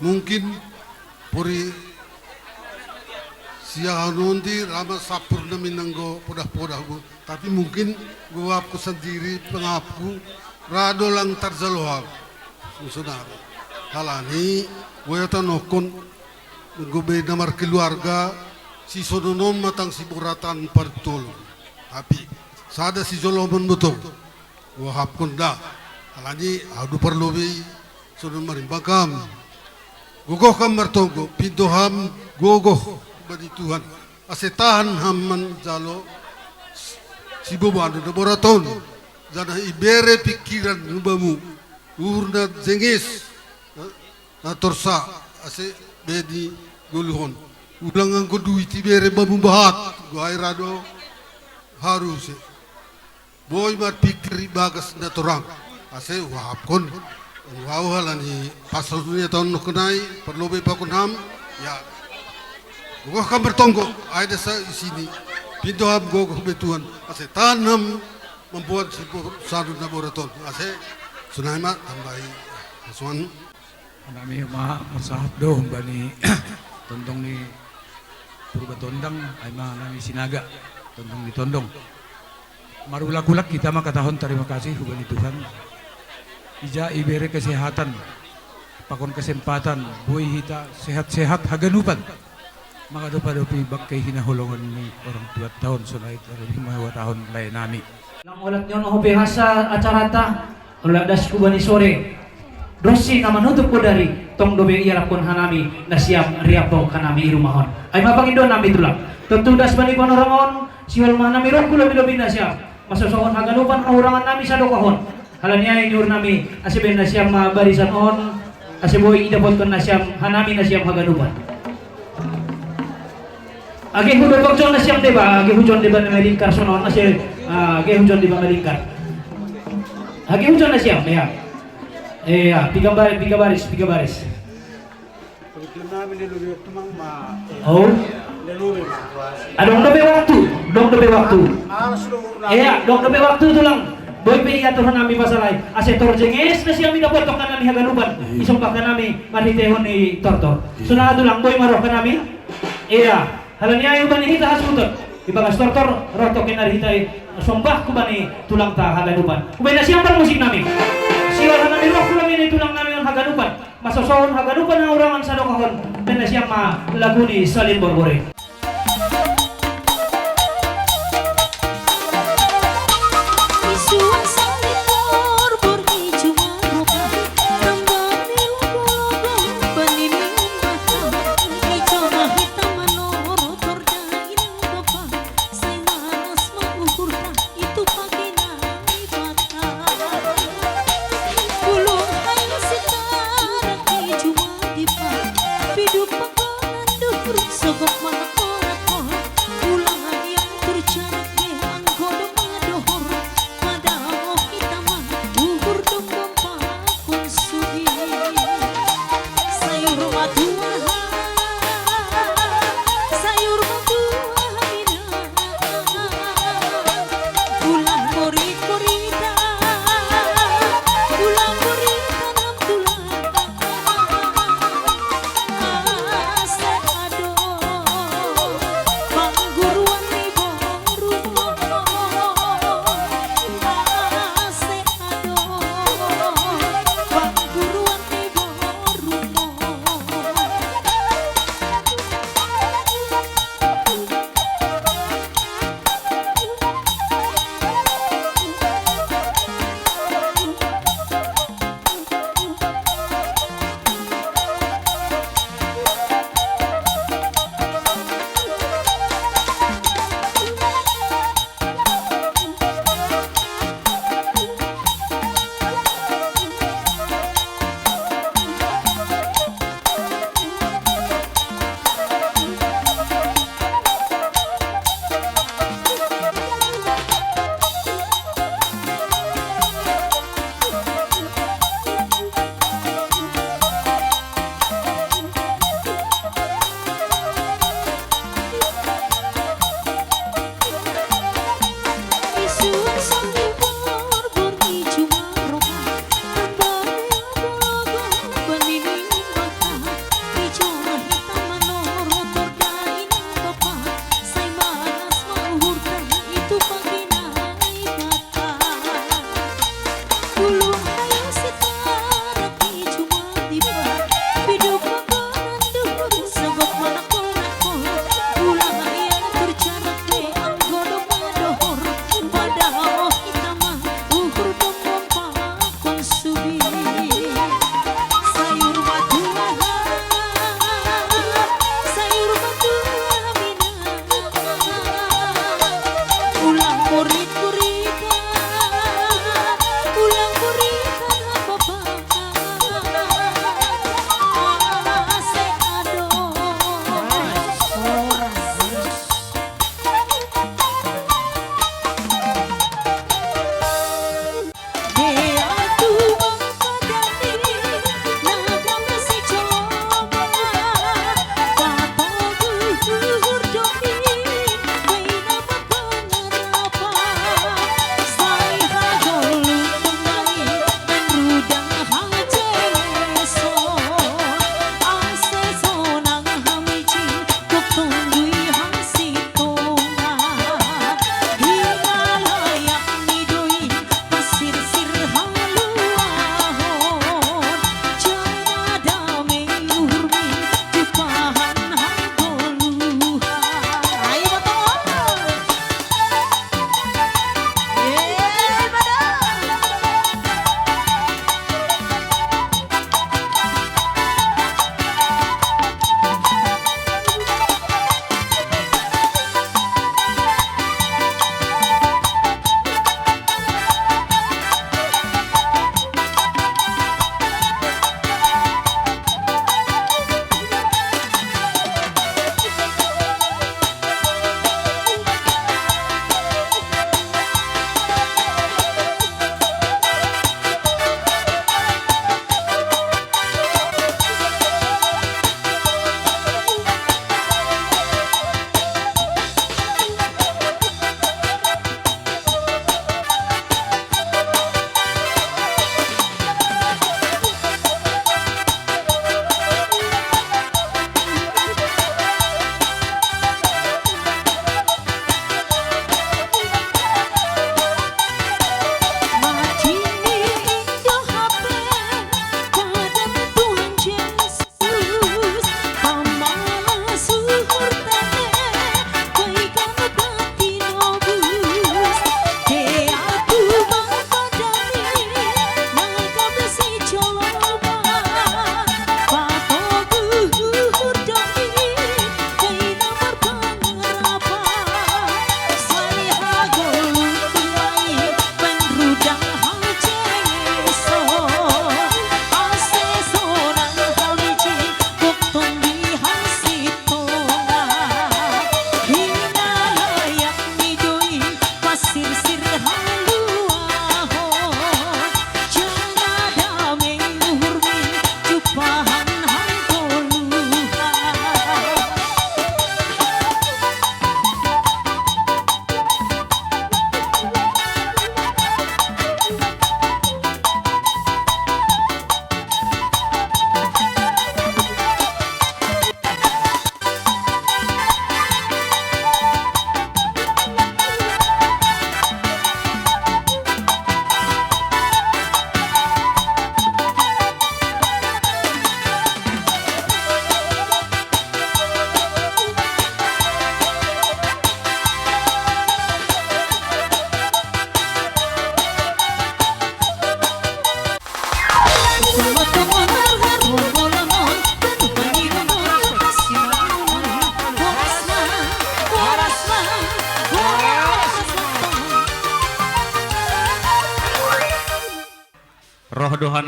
Mungkin pori siahanonti rama sapur nami nanggo podah-podah bu. Tapi mungkin gowapku sandiri pangapku rado lang tarjaloha. Sonari halani goya tanohkon gobe na markeluarga sisononon matang siboratan partol. Tapi sada sijolomon botong. Wahapkon da. Halani au do parlobei sonon marimbang kam. Gogoh kam martonggo pinto ham gogoh bani Tuhan. Ase tahan ham manjalo siboban do boraton. Janah ibere pikiran umbamu. Uhur na jengis. Na torsa ase bedi Goluhon. Ulang anggo duit ibere bamu bahat. Gairado. Harus. Boi marpikir ibagas na torang. Ase huahapkon. Wau halani pasal dunia tahun no kenai. Perlu be pakon ham. Ya. Gua kan bertonggo. Ada sa isini. Pintu ham gua betuan. Ase tanam. Membuat si sadu na boraton. Ase. Sunai ma tambahi. Suan. Hanami ma masahap do bani tondong ni Purba Tondang, ai ma hanami Sinaga, tondong ni tondong. Marulak-ulak kita ma katahon tarima kasih hubani Tuhan. Ija ibere kesehatan, pakon kesempatan, boi hita sehat-sehat haganupan. Maka dopa dopi bangke hinaholongan ni orang tua tahun sonai terlebih mawa tahun lain nami. Lang olat nyono hope hasa acarata. Olat das kubani sore. Dosi nama nutup kodari tong dobe ia lapon hanami nasiam riapo kanami irumahon. Ai mapang indo nami tulang. Tentu das bani panorangon. Siol manami rohku lebih-lebih nasiam. Masosohon haganupan pangurangan nami sadokahon. Halani ai nyur nami ase ben nasiam ma barisan on. Ase boi idapotkan nasiam hanami nasiam haganupan. Age hudo pokjon nasiam deba, age hujon deba na melingkar sono nasiam, age hujon deba melingkar. Age hujon nasiam ya. Iya, tiga baris, tiga baris, tiga baris. Oh. Adong dope waktu, dong dope waktu. Iya, dong dope waktu tulang. Boi pe ia turun nami pasalai. Ase torjenges nasiam ida potok kanami haganupan. Isomba kanami marhitehon ni tortor. Suna tulang boi maroh kanami. Iya. Halani ai uban hita hasuhuton. Ibagas tortor roh toke nari hita sombah kubani tulang ta haganupan. Ubai nasiam par musik nami. Siwal hanami roh kubani tulang nami on haganupan. Masosohon haganupan na urangan sadokahon. Ben nasiam ma lagu ni Salim Borbore.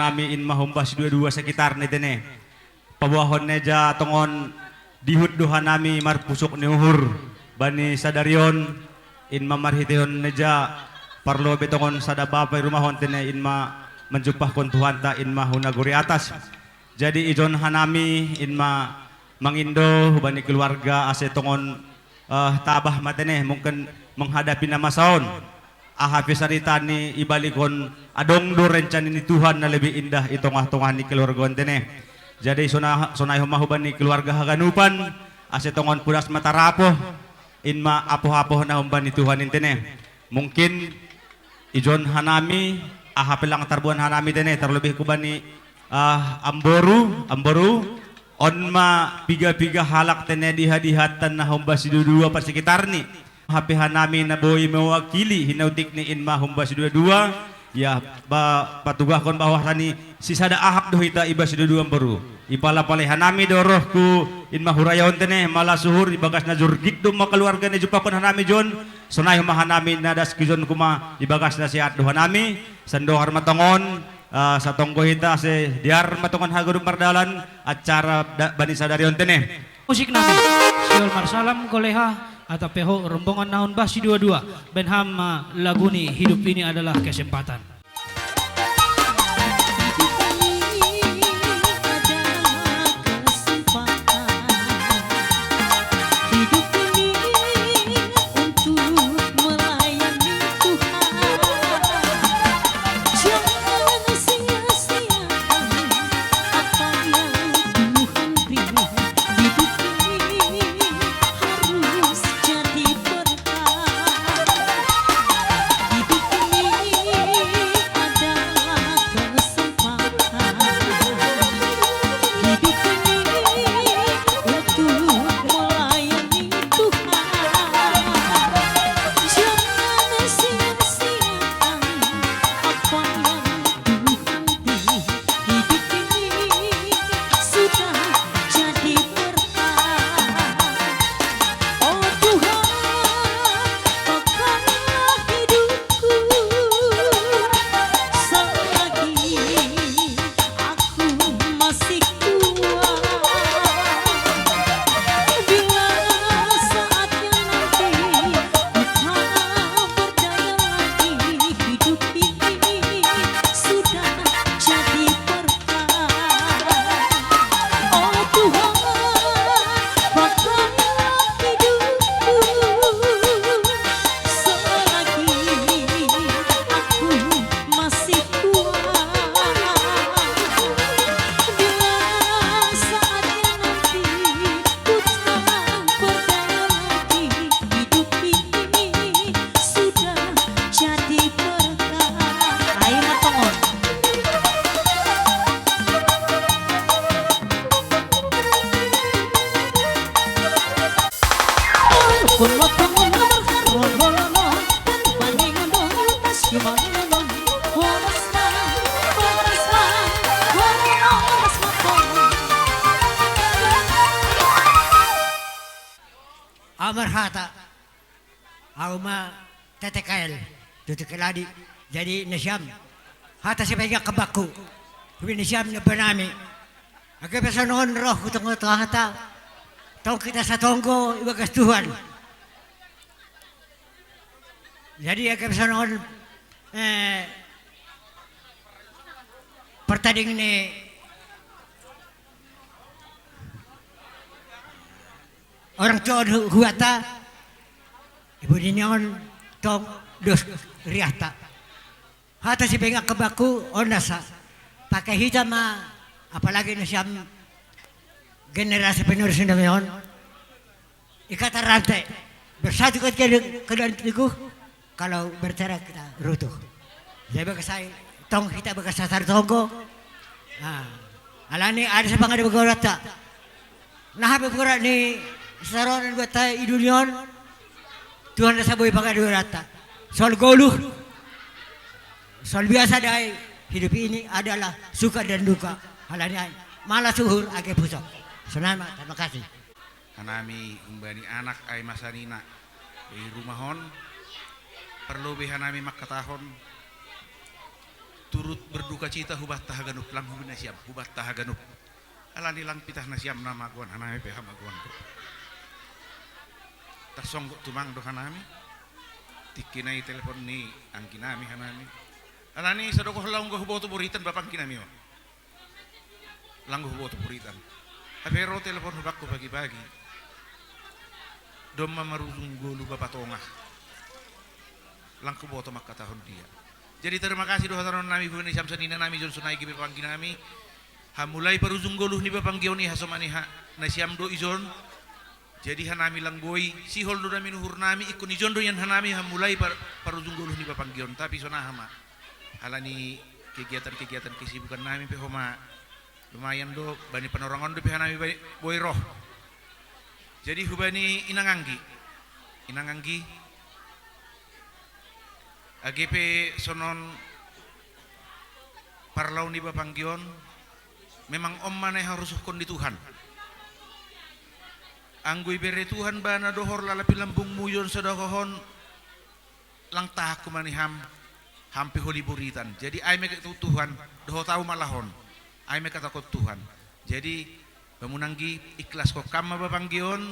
Nami in ma humbas dua-dua sekitar ni tene. Paboahon neja tongon dihut doha nami marpusuk ni uhur bani sadarion, in ma marhitehon neja parlobe tongon sada bapa i rumahon tene in ma manjumpahkon Tuhanta in ma hu nagori atas. Jadi ijon hanami in ma mangindo hubani keluarga ase tongon eh, tabah ma tene mungkin menghadapi na masa on. Aha pe sarita ni ibalikon adong do rencana ni Tuhan na lebih indah i tongah-tongah ni keluarga on tene. Jadi sona sonai homa hubani keluarga haganupan ase tongon pudas ma tarapoh in ma apoh-apoh na humbani Tuhan in tene. Mungkin ijon hanami aha pe lang tarbuan hanami tene terlebih kubani ah, amboru, amboru on ma piga-piga halak tene diha-dihatan na humbas dua-dua parsekitarni. Hape hanami na boi mewakili hinautikni in ma humbas dua-dua. Ya ba patugahkon bahwasani sisada ahap do hita ibas dua-dua amboru. Ipala-palai hanami do rohku in ma huraya on tene mala suhur ibagas na jurgit do ma keluarga na jumpahkon hanami jon. Sonai homa hanami na das kijon kuma ibagas na sehat do hanami. Sandohar ma tongon. Ah, satonggo hita ase diar ma tongon haganup mardalan acara da, bani sadari on tene. Musik nami, siol marsalam goleha, atau peho rombongan naon basi dua-dua, Benham, ah, lagu ni hidup ini adalah kesempatan. Amarhata. Au ma T T K L, T T K L adi. Jadi nasiam. Hata sipaingat kebakku. Kubi nasiam na banami. Age pesonon roh ku tengah-tengah ta. Tong kita satonggo ibagas Tuhan. Jadi age pesonon eh, pertanding ni orang tua hu-, huata ibu ninion tong dos riata. Hata si benga kebaku onda sa. Pakai hita ma apalagi nasiam generasi penerus Indonesia on. Ikatan rantai. Bersatu kita ke, ke dan teguh. Kalau bercerai kita runtuh. Jadi bagas ai tong hita bagas sasar tonggo. Nah, alani ada sapangada bagorata. Nah, bagora ni saron buat tai idunion. Tuhan rasa boy pangada bagorata. Soal goluh. Soal biasa dai hidup ini adalah suka dan duka. Alani ai. Malah suhur age pusok. Senama, terima kasih. Hanami humbani anak ai masanina. Di rumah on. Perlu be hanami makkatahon. Turut berduka cita hubanta haganup, lang hubani nasiam, hubanta haganup. Alani lang pitah nasiam na magoan, hanami pe hamagoan do. Tarsonggot tumang do hanami. Tingki nai telepon ni anggi nami hanami. Alani sadokah lang huboto buritan bapa anggi nami on. Lang huboto buritan. Hape ro telepon hubakku pagi-pagi. Domma marujung golu bapa tongah. Lang huboto mangkatahon dia. Jadi terima kasih do hatahonon nami hubani nasiam sanina nami ijon sonai gabe bapa anggi nami. Hamulai parujung golu ni bapa anggi on i hasomani ha nasiam do ijon. Jadi hanami lang boi, sihol do nami nuhur nami, ingkon ijon do nian hanami hamulai par-, parujung golu ni bapa anggi on, tapi sonaha ma. Alani kegiatan-kegiatan kesibukan nami pe homa lumayan do, bani panorangon dope hanami boi, boi roh. Jadi hubani inang anggi. Inang anggi. Age pe sonon parlao ni bapa anggi on, memang on ma na iharusuhkon ni Tuhan. Anggo ibere Tuhan bana dohor lalap i lambungmu ijon sadokah on, lang tahan hubani ham, ham pe holi buritan. Jadi ai ma tu Tuhan, dohot au ma lahon. Ai ma katahonon Tuhan. Jadi bamuna anggi, ikhlaskon ham ma bapa anggi on,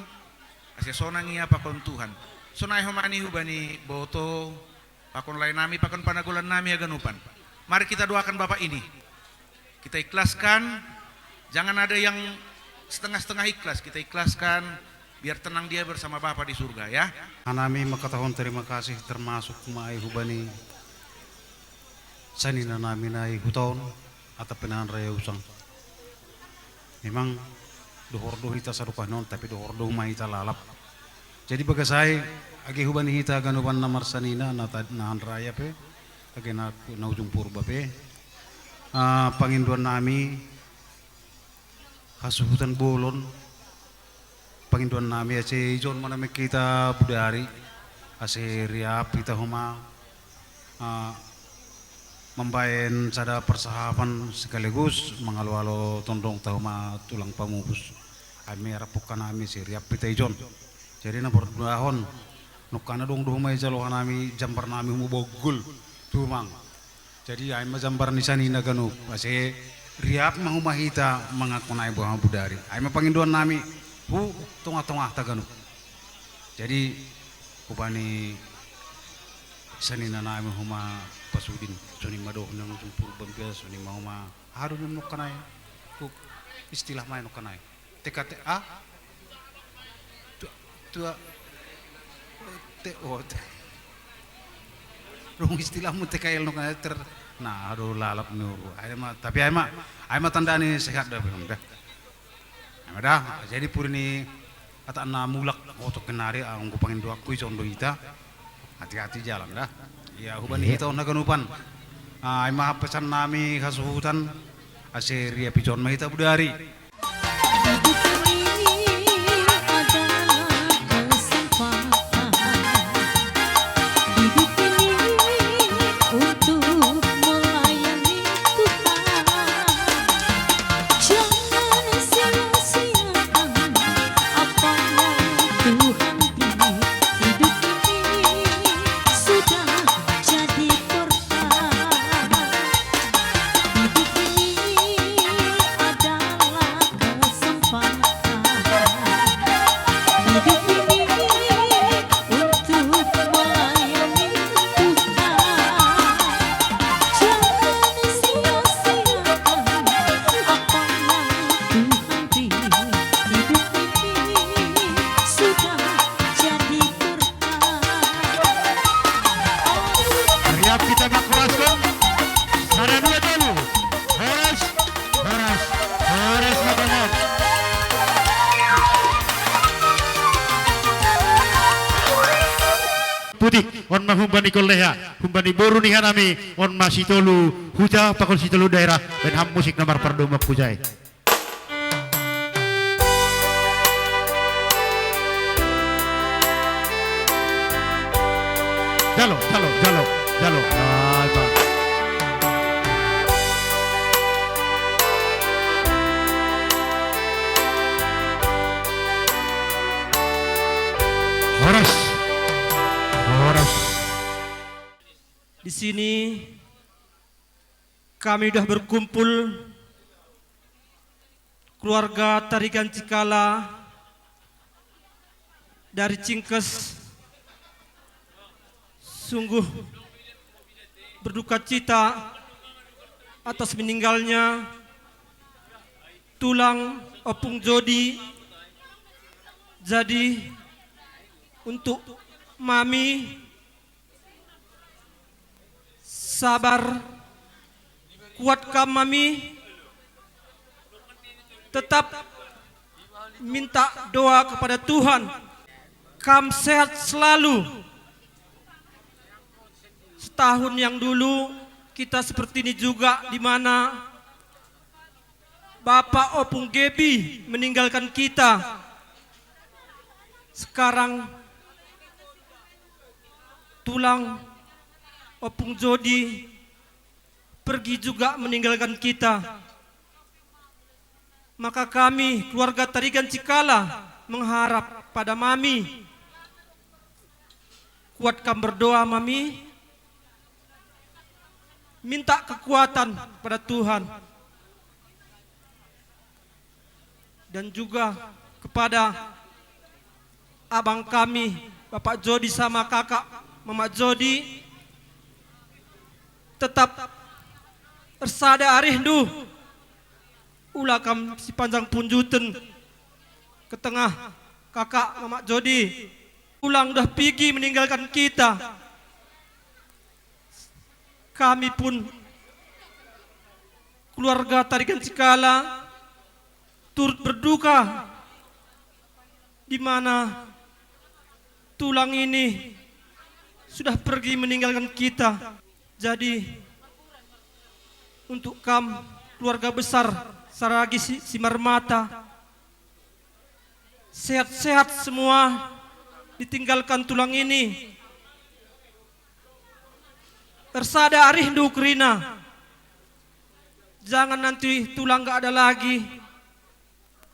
ase sonang ia pakon Tuhan. Sonai homani hubani boto, pakon lae nami, pakon panagolan nami haganupan. Mari kita doakan Bapak ini. Kita ikhlaskan, jangan ada yang setengah-setengah ikhlas, kita ikhlaskan, biar tenang dia bersama Bapa di surga, ya. Hanami mangkatahon terima kasih, termasuk ma ai hubani sanina nami na i huta on, atap pinahan raya usang. Memang dohor do hita sadokah ni on, tapi dohor do ma hita lalap. Jadi bagas ai, age hubani hita ganupan na marsanina, na ta-, nahan raya pe, age na, na ujung Purba pe, ah, pangindoan nami, hasuhuton bolon, pangindoan nami ase ijon ma nami hita budari, ase riap hita homa, ah, mambaen sada parsahapan sekaligus mangalo-alo tondong ta homa tulang pamupus. Ai ma i arap nami ase riap hita ijon. Jadi na parduahon, nungkana adong do homa ijalo hanami jambar nami homa bonggol, tumang. Jadi ai ma jambar ni sanina ganup, ase riap ma homa hita manganhon ai boha budari. Ai ma pangindoan nami hu tongah-tongahta ganup. Jadi hubani sanina nami homa pasudin, songon i ma dohot na ujung Purba pe, songon i ma homa, aha do nungkana i, hu, istilah ma i nungkana i. T K T A? Tua, tua, te-, oh, te-, dung istilahmu T K L nungkana i ter-, na, aduh, lalap ni uhur. Ai ma, tapi ai ma, ai ma tanda ni sehat da, belum da. Ai ma da, jadi pudi ni hata na mulak oto kenari, ah, anggo pangindoanku ijon do hita. Hati-hati jalan da. Iya, hubani hita on haganupan. Ah, ai ma pesan nami hasuhuton, ase riap ijon ma hita budari. Hidup ini adalah kesempatan. Hidup ini untuk melayani Tuhan. Jangan sia-siakan apa yang Tuhan beri. Hidup ini sudah jadi berkah. Hidup ini adalah kesempatan. Hidup ini untuk melayani Tuhan. Jangan sia-siakan apa yang Tuhan beri. Hidup ini sudah jadi berkah. Riap hita manghoraskon. Sada, dua, tolu. Horas, horas, horas ma tongon. Putik, on ma humbani Kolleha, humbani boru ni hanami, on ma Sitolu Huta pakon Sitolu Daerah, baen hamu musik na marpardomuan hujai. Jalo, jalo, jalo, jalo. Ai, Bang. Horas. Horas. Di sini Kami sudah berkumpul keluarga Tarigan Cikala dari Cingkes, sungguh berduka cita atas meninggalnya tulang Opung Jodi. Jadi, untuk Mami, sabar, kuat kam Mami, tetap minta doa kepada Tuhan. Kam sehat selalu. Setahun yang dulu kita seperti ini juga, di mana Bapak Opung Gebi meninggalkan kita. Sekarang tulang Opung Jodi pergi juga meninggalkan kita. Maka kami, keluarga Tarigan Cikala, mengharap pada Mami, kuat kam berdoa Mami, minta kekuatan pada Tuhan. Dan juga kepada abang kami, Bapak Jodi, sama kakak Mamak Jodi, tetap ersada arihndu. Ula kam sipanjang punjuten ke tengah kakak Mamak Jodi. Tulang udah pigi meninggalkan kita. Kami pun, keluarga Tarigan Cikala, turut berduka di mana tulang ini sudah pergi meninggalkan kita. Jadi, untuk kam, keluarga besar Saragih Si-, Simarmata, sehat-sehat semua, ditinggalkan tulang ini. Ersada arihndu kerina. Jangan nanti tulang nggak ada lagi.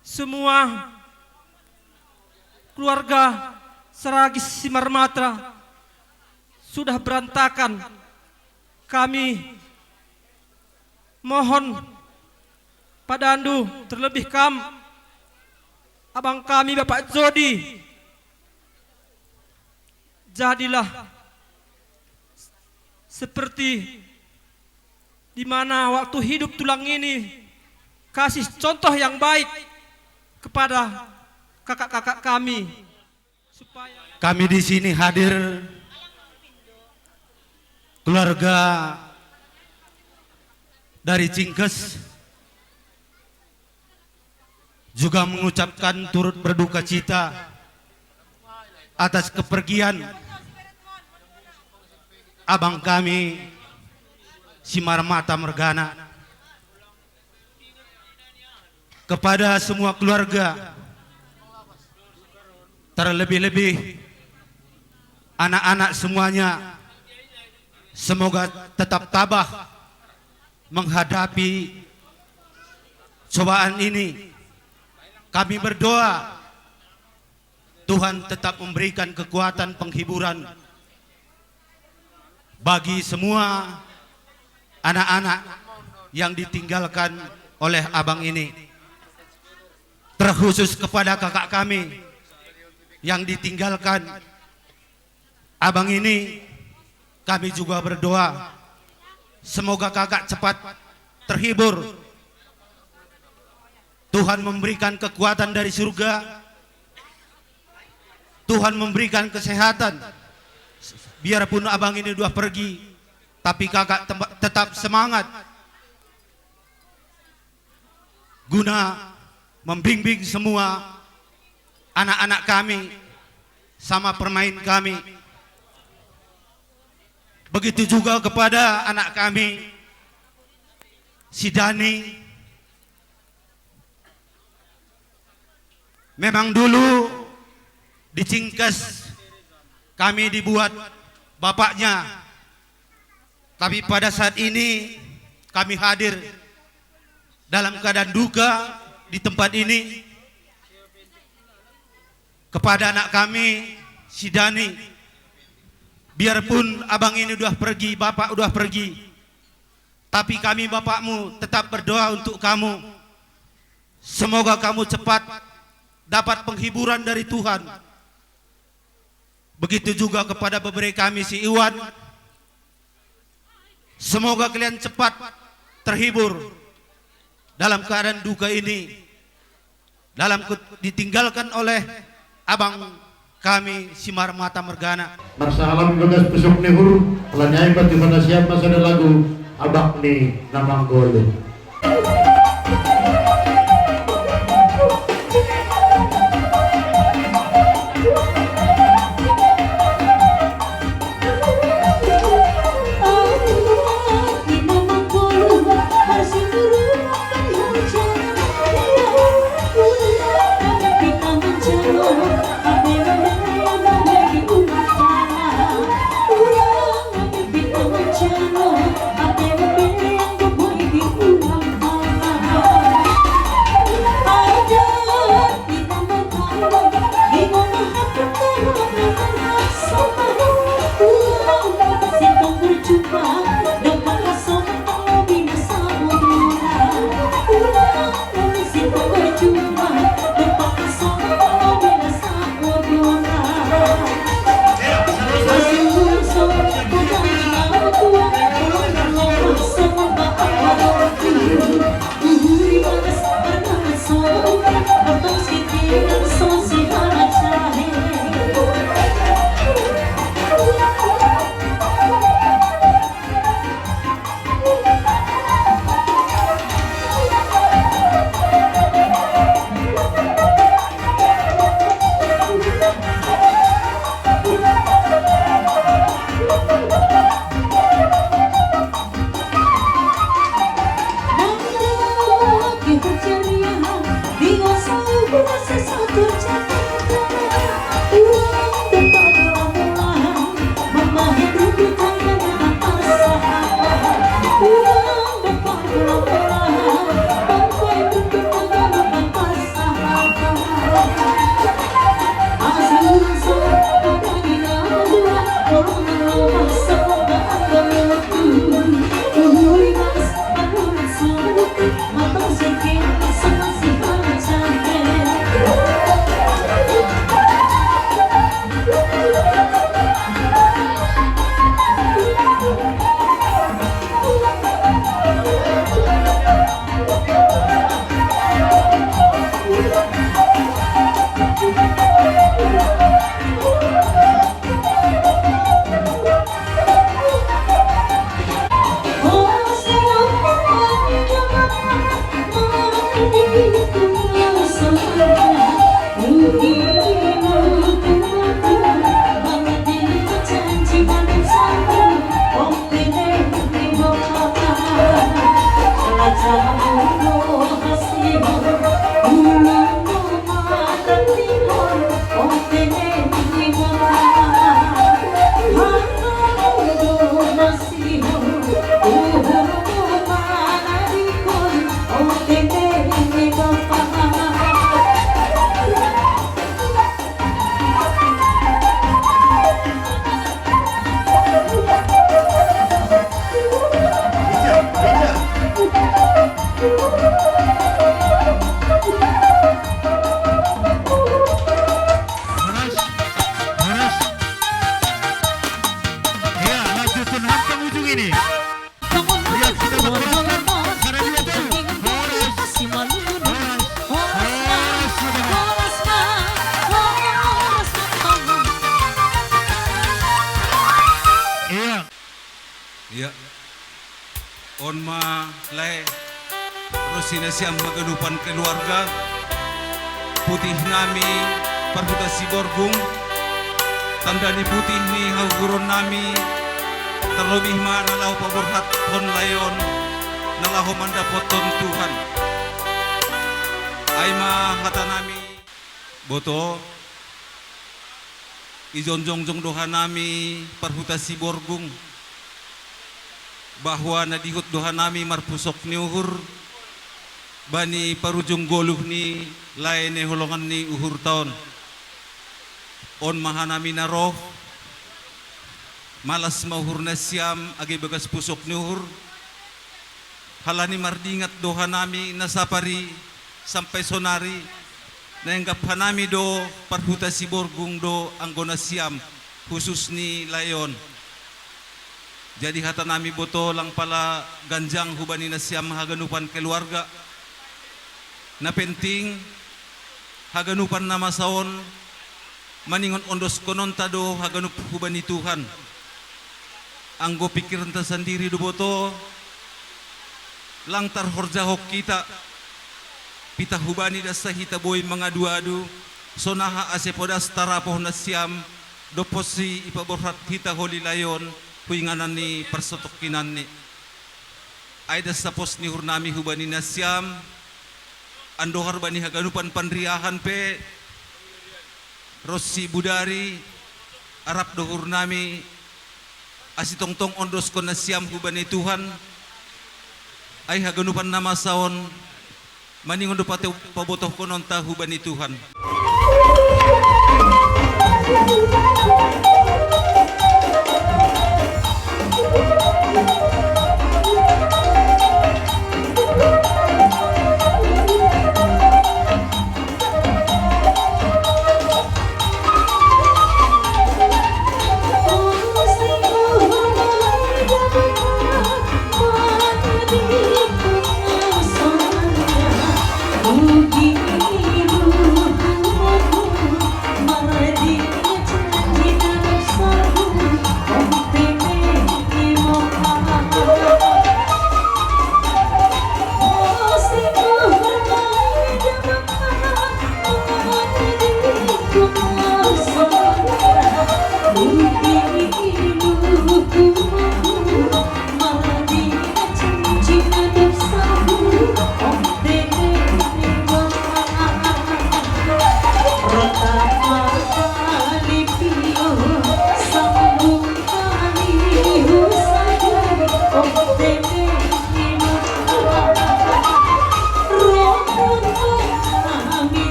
Semua keluarga Saragih Simarmata sudah berantakan. Kami mohon padandu, terlebih kam, abang kami Bapak Jodi, jadilah seperti di mana waktu hidup tulang ini kasih contoh yang baik kepada kakak-kakak kami, supaya kami di sini hadir, keluarga dari Cingkes, juga mengucapkan turut berduka cita atas kepergian abang kami, Simarmata Mergana. Kepada semua keluarga, terlebih-lebih anak-anak semuanya, semoga tetap tabah menghadapi cobaan ini. Kami berdoa Tuhan tetap memberikan kekuatan penghiburan bagi semua anak-anak yang ditinggalkan oleh abang ini. Terkhusus kepada kakak kami yang ditinggalkan abang ini, kami juga berdoa semoga kakak cepat terhibur. Tuhan memberikan kekuatan dari surga. Tuhan memberikan kesehatan. Biarpun abang ini udah pergi, tapi kakak tem-, tetap semangat guna membimbing semua anak-anak kami sama permain kami. Begitu juga kepada anak kami, si Dani. Memang dulu di Cingkes kami dibuat bapaknya, tapi pada saat ini kami hadir dalam keadaan duka di tempat ini kepada anak kami, si Dani. Biarpun abang ini udah pergi, bapak udah pergi, Tapi kami, bapakmu, tetap berdoa untuk kamu. Semoga kamu cepat dapat penghiburan dari Tuhan. Begitu juga kepada bebere kami, si Iwan. Semoga kalian cepat terhibur dalam keadaan duka ini, dalam ke-, ditinggalkan oleh abang kami, si Marmata Mergana. Marsahalam bagas pusuk ni uhur, telah nyai pati pada siap masa ada lagu Abak ni Namang Golu. Horas, horas. Iya, lanjutkan hampang ujung ini. Iya, kita berteruskan. Karena dia tahu. Horas. Horas. Horas. Horas. Iya. Iya. On ma lae, ro si nasiam haganupan keluarga, putih nami parhuta Siborgung, tanda ni putih ni hauhuron nami, terlebih ma na laho paborhathon lae on, na laho mandapothon Tuhan. Ai ma hata nami. Boto, ijon jongjong do hanami parhuta Siborgung, bahwa na dihut do hanami marpusok ni uhur, bani parujung goluh ni lae ni holongan ni uhurta on. On ma hanami na roh, malas ma uhur nasiam age bagas pusok ni uhur, Halani mardingat do hanami na sapari sampai sonari, na inggap hanami do parhuta Siborggung do anggo nasiam, husus ni Laeon. Jadi hatanami boto lang pala ganjang hubani nasiam haganupan keluarga. Na penting, haganupan na masa on, maningon ondoskononta do haganup hubani Tuhan. Anggo pikiranta sandiri do boto, lang tarhorjahon hita, pitah hubani das sa hita boi mangadu-adu, sonaha ase podas tarapoh nasiam, dob posi ipaborhat hita holi Laeon, huinganan ni parsotongkinanni. Ai das sapos ni uhurnami hubani nasiam, andohar bani haganupan panriahan pe, ronsi budari, arap do uhurnami, asi tongtong ondoskon nasiam hubani Tuhan, ai haganupan na masa on, maningon do pate pabotohkononta hubani Tuhan.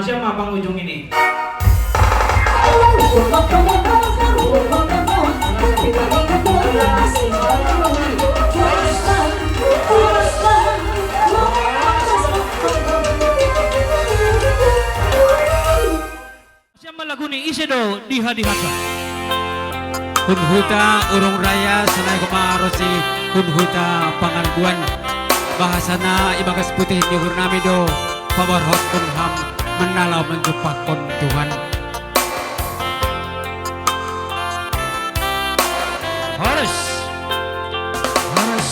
Siapa pangujung ini? Siapa lagu ni ise do diha-dihata? Hun huta Urung Raya sonai homa ronsi hun huta Pangarbuan. Bahasana ibagas putih ni uhurnami do paborhathon ham mannalaho manjumpangkon Tuhan. Horas. Horas.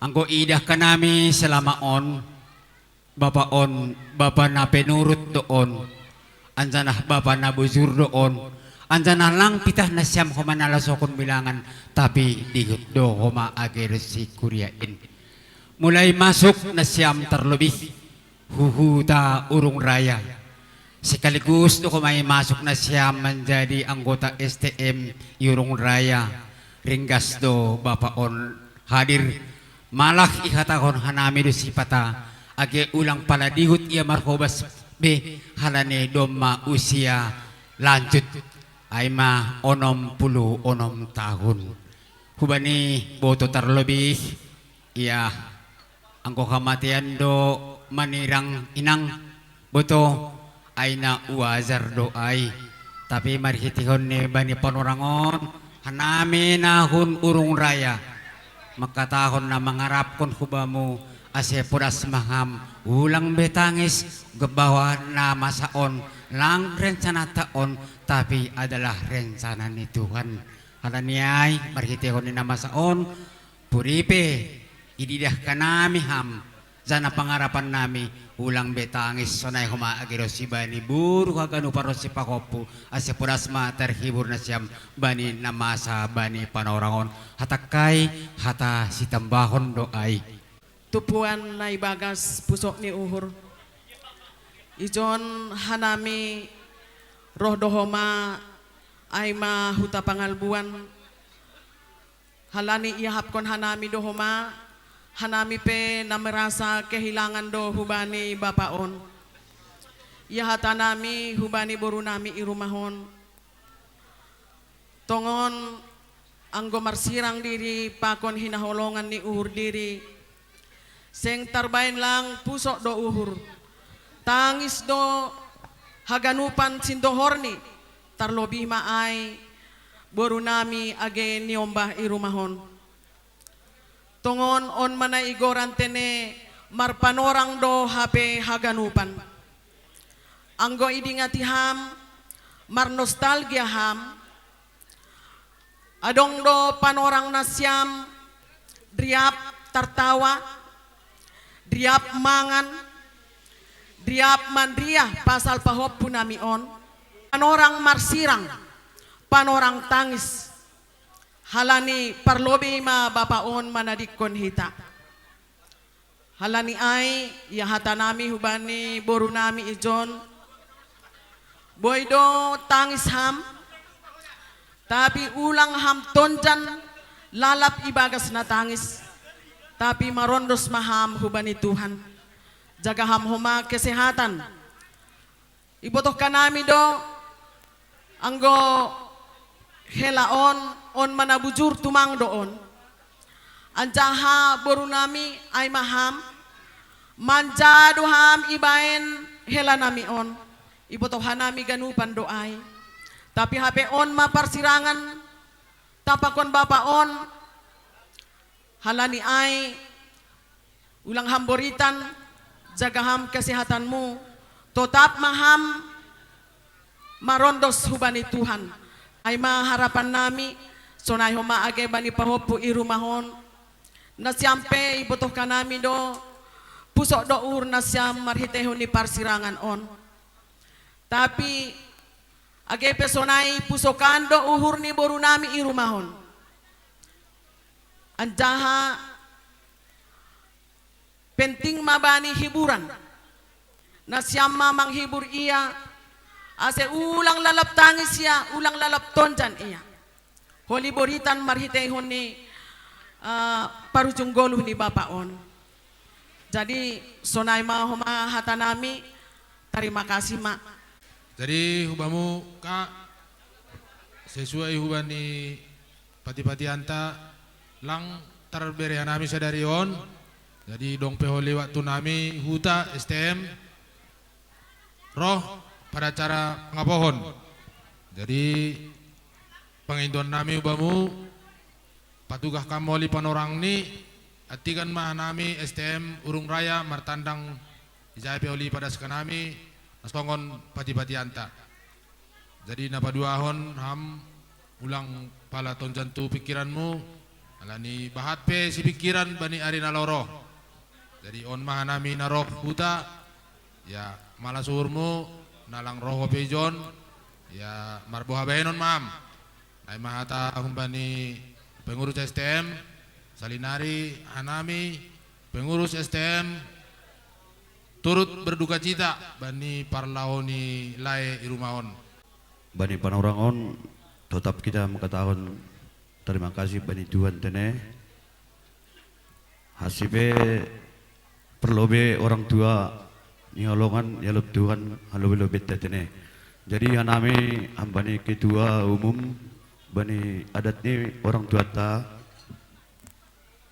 Anggo iidah hanami selama on, bapa on, bapa na penurut do on, anjaha bapa na bujur do on, anjaha lang pitah nasiam homa na lasohon bilangan, tapi dihut do homa age ronsi kuria in. Mulai masuk nasiam tarlobih hu huta Urung Raya. Sekaligus do homa i masuk nasiam manjadi anggota S T M i Urung Raya. Ringgas do bapa on hadir, malah ihatahon hanami do sipata, age ulang pala digut ia marhobas be, halani domma usia lanjut, ai ma onom pulu onom tahun. Hubani boto tarlobih ia anggo hamatean do manirang inang, boto, ai na uajar do ai. Tapi marhitehon ni bani panorang on, hanami na hun Urung Raya mangkatahon na mangarapkon hubamu, ase podas ma ham, ulang be tangis, gebawa na masa on lang rencanata on, tapi adalah rencana ni Tuhan. Halani ai marhitehon ni na masa on, puri pe ididah hanami ham, jana pangarapan nami, ulang be tangis, sonai homa age ro sibani boru haganupan ro sipahompu, ase podas ma terhibur nasiam bani na masa bani panorang on. Hatangkai hata sitambahon do ai. Tumpuan na ibagas pusok ni uhur. Ijon hanami roh do homa, ai ma huta Pangalbuan. Halani iahapkon hanami do homa, hanami pe na merasa kehilangan do hubani bapa on. Ia hatanami hubani borunami i rumah on. Tongon anggo marsirang diri pakon hinaholongan ni uhur diri, seng tarbaen lang pusok do uhur. Tangis do haganupan sindohorni, tarlobih ma ai borunami age niombah i rumah on. Tongon on ma na igoran tene marpanorang do hape haganupan. Anggo idingati ham, marnostalgia ham, adong do panorang nasiam, riap tartawa, riap mangan, riap manriah pasal pahompu nami on, panorang marsirang, panorang tangis. Halani parlobei ma bapa on manadingkon hita. Halani ai, ia hatanami hubani borunami ijon, boi do tangis ham, tapi ulang ham tonjan lalap ibagas na tangis, tapi marondos ma ham hubani Tuhan. Jaga ham homa kesehatan. Ibotoh hanami do, anggo hela on, on ma na bujur tumang do on. Anjaha borunami ai ma ham, manjalo ham ibaen helanami on. Ibotoh hanami ganupan do ai. Tapi hape on ma parsirangan tapakon bapa on. Halani ai, ulang ham boritan, jaga ham kesehatanmu, totap ma ham marondos hubani Tuhan. Ai ma harapan nami, sonai homa age bani pahompu i rumah on. Nasiam pe ibotoh hanami do, pusok do uhur nasiam marhiteihon ni parsirangan on. Tapi age pe sonai, pusokan do uhur ni borunami i rumah on. Anjaha penting ma bani hiburan. Nasiam ma manghibur ia, ase ulang lalap tangis ia, ulang lalap tonjan ia. Holi boritan marhiteihon ni, eh, parujung goluh ni bapa on. Jadi, sonai ma homa hatanami, tarima kasih ma. Jadi, hubamu, Kak, sesuai hubani patipatianta, lang tarbere hanami sadari on. Jadi, dong pe holi waktunami huta S T M roh pada acara pangapohon. Jadi, pangindoan nami hubamu, patugah kam holi panorangni, antigan ma hanami S T M Urung Raya martandang, ijai pe holi padas hanami, na songon patipatianta. Jadi na paduahon ham, ulang pala tonjan tu pingkiranmu, halani bahat pe sipingkiran bani ari na laho roh. Jadi on ma hanami na roh huta, ia malas uhurmu, na lang roh ho pe ijon, ia marboha bahenon ma ham. Ai ma hata humbani pengurus S T M, salinari hanami pengurus S T M turut berdukacita bani parlaho ni lae i rumah on. Bani panorang on, totap hita mangkatahon Tarima kasih bani Tuhan tene. Hasi pe perlobe orang tua ni holongan, ya lop Tuhan, halobe-lobeta tene. Jadi hanami hambani ketua umum bani adat ni orang tuata,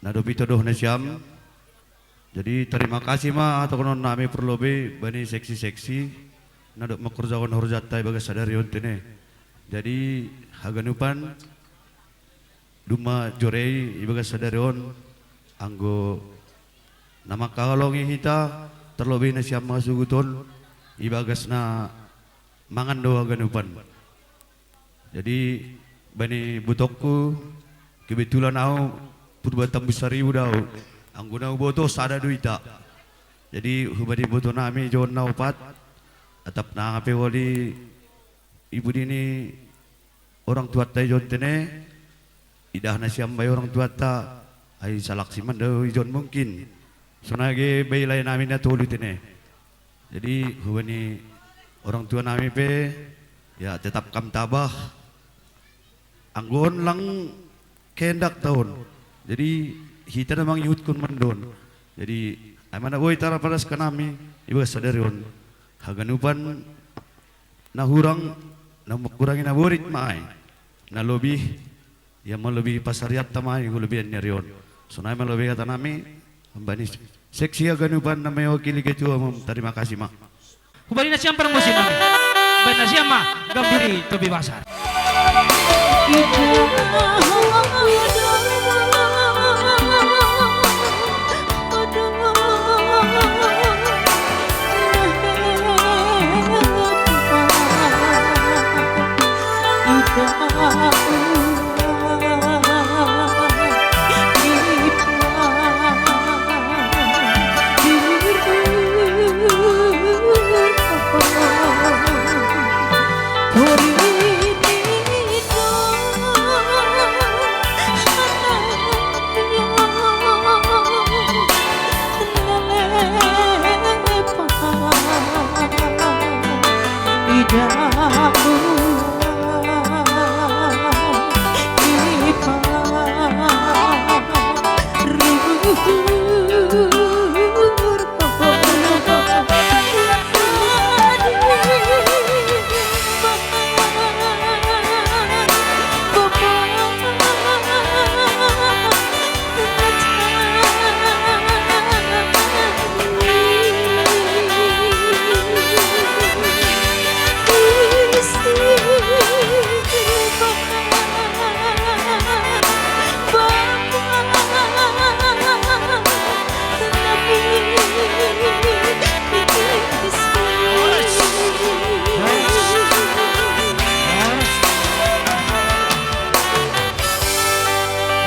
na dopi todoh nasiam. Jadi tarima kasih ma hatokonon nami perlobe bani seksi-seksi na dok mangkorjahon horjanta ibagas sadari on tene. Jadi haganupan duma jorei ibagas sadari on, anggo na mangkaholongi hita, terlebih nasiam mangasuguton ibagas na mangan do haganupan. Jadi bani butokku, kebetulan au purba tambus saribu dau, anggo na uboto sada do ita. Jadi hubani boto nami jon na opat, atap nanga pe wali ibu dini orang tuanta ijon tene, idah nasiam bai orang tuanta, ai salaksi mandau ijon mungkin. Sonage bai lae nami na tolu tene. Jadi hubani orang tua nami pe, ya tetap kam tabah. Anggo on lang kehendak taon. Jadi hita na mangihutkon mandon. Jadi ai mana boi tarapadas kanami ibagas sadari on. Haganupan na hurang, na mangkurangi na borit ma ai. Na lobih, ia ma lobih pasariatta ma ai, holobian ni ari on. Sonai ma lobih hata nami, hambani seksi haganupan na mewakili ketua umum, tarima kasih ma. Hubani nasiam parmusi nami. Hubani nasiam ma, gambiri topi basar.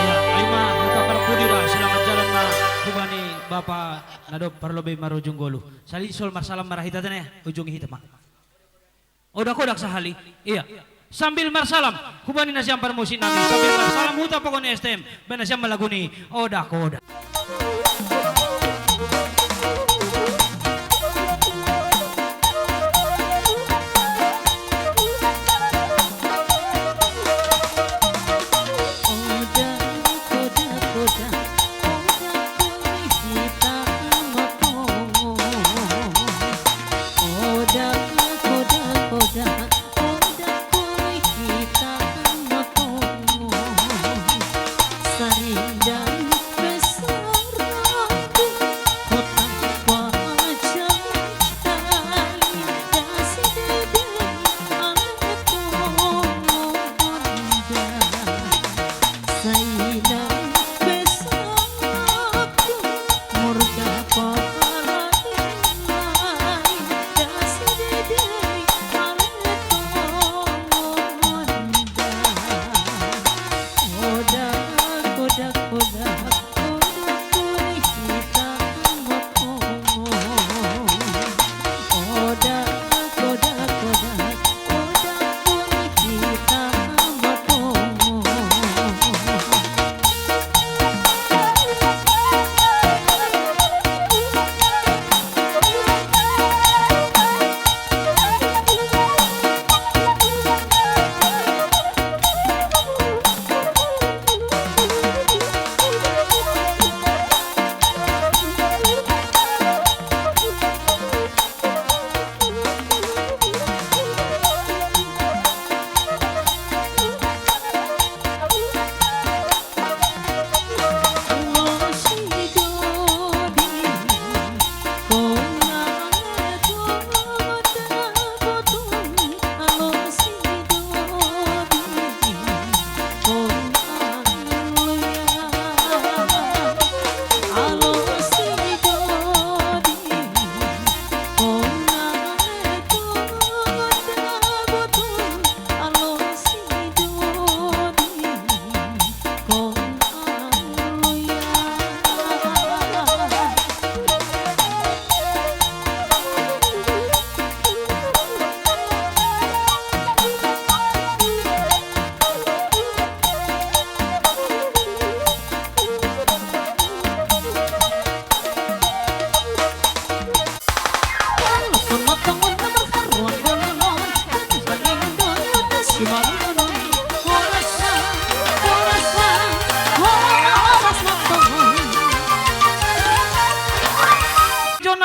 Iya, ai ma hata parpudi ba, selamat jalan ma hubani bapa na dob parlobei marujung ngolu. Sali sol marsalam ma ra hita tene, ujungi hita ma. Odak-odak sahali. Iya. Sambil marsalam hubani nasiam parmusi nami, sambil marsalam huta pogu ni S T M, baen nasiam ma lagu ni Odak-odak.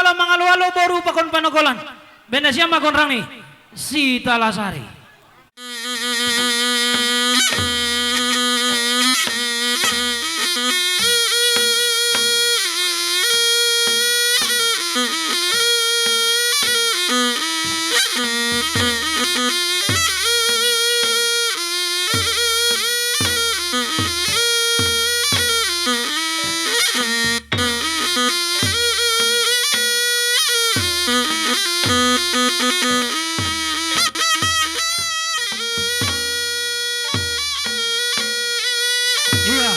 Mangalo-alo boru pakon panogolan. Baen nasiam ma gondang ni Sitalasari. Iya.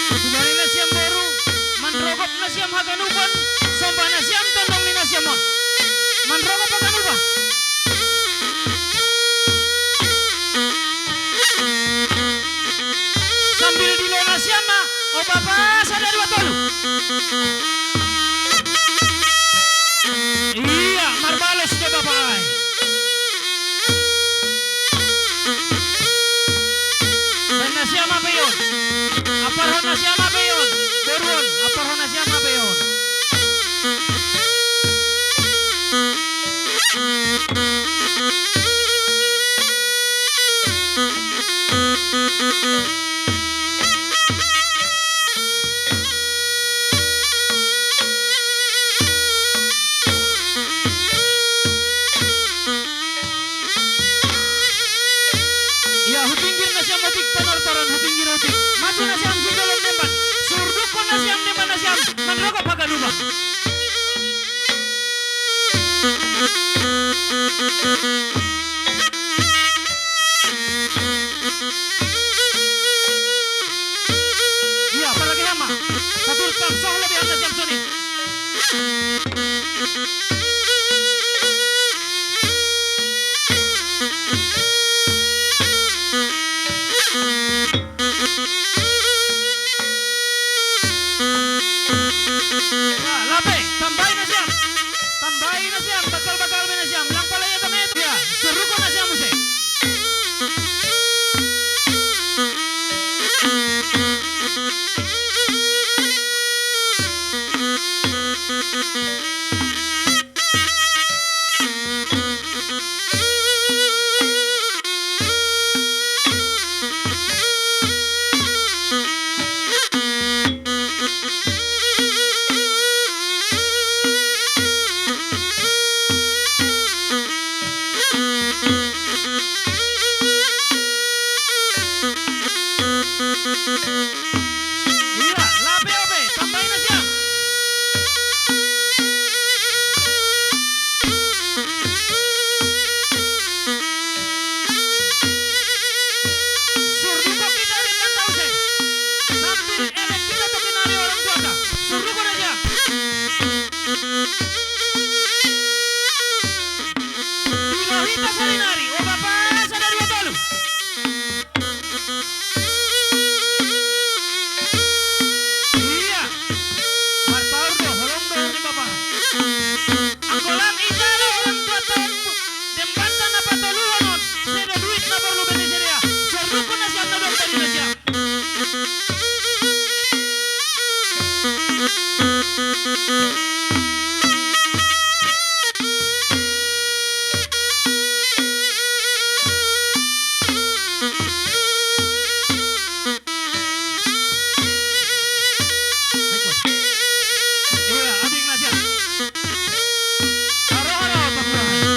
Hubani nasiam boru, manrogop nasiam haganupan, sombah nasiam tondong ni nasiam on. Manrogop haganupan. Sambil dilo nasiam ma, o bapa, sada dua tolu. Iya, marbalos do bapa ai. Baen nasiam ma pe on. Amparhon nasiam ma pe on. Boru on, amparhon nasiam ma pe on. Ia, hupinggir nasiam otik, panortoron hupinggir otik. Maju nasiam sijolom demban. Surdukkon nasiam demban nasiam. Manrogop haganupan. Ia, parage hama. Saturkap soh labihan nasiam soni. Ia, lape, tambai nasiam. Tambai nasiam, bagal-bagal be nasiam. Lang pala ia tame. Ia, surdukkon nasiam muse. Ia, lape ope, tambai nasiam. Surdukkon hita dembanta use. Sambil elek hita tokinari orang tuanta. Surdukkon nasiam. Dilo hita sarinari, o bapa, sada dua tolu. Ia. Martaur do, holong do ni bapa. Anggo lang ijalo orang tuanta on dembanta na patoluhon on, sedo duit na porlu be ni sidea. Surdukkon nasiam na dong tadi nasiam. Ia, ading nasiam. Haro-haro pangurahan.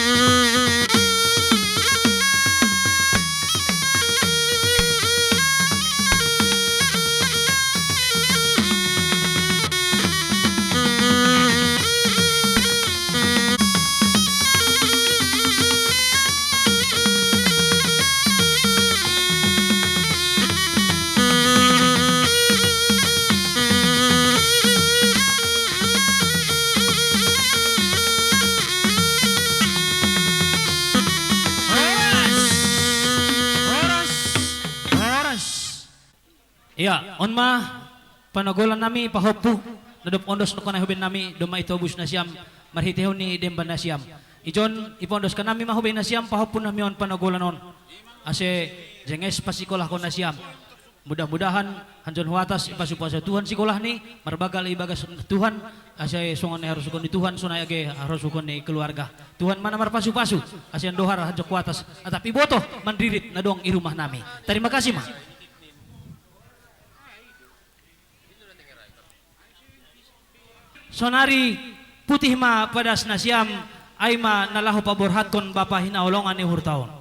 Horas! Horas! Horas! Ia, on ma panogolan nami pahompu, na dob ondos dohot hona huben nami, domma itobus nasiam marhitehon ni demban nasiam. Ijon, ipaondoskon nami ma huben nasiam pahompu nami on panogolan on. Ase jenges pasikolahkon nasiam. Mudah-mudahan hanjon huatas ipasu-pasu Tuhan sikolahni, marbagal ibagas Tuhan, asa songon na harusukon ni Tuhan, sonai age harusukon ni keluarga. Tuhan ma na marpasu-pasu, asa andohar hanjak huatas, atap ibotoh mandirit na dong i rumah nami. Tarima kasih ma. Sonari putih ma padas nasiam, ai ma na laho paborhatkon bapa hinaholongan ni uhurta on.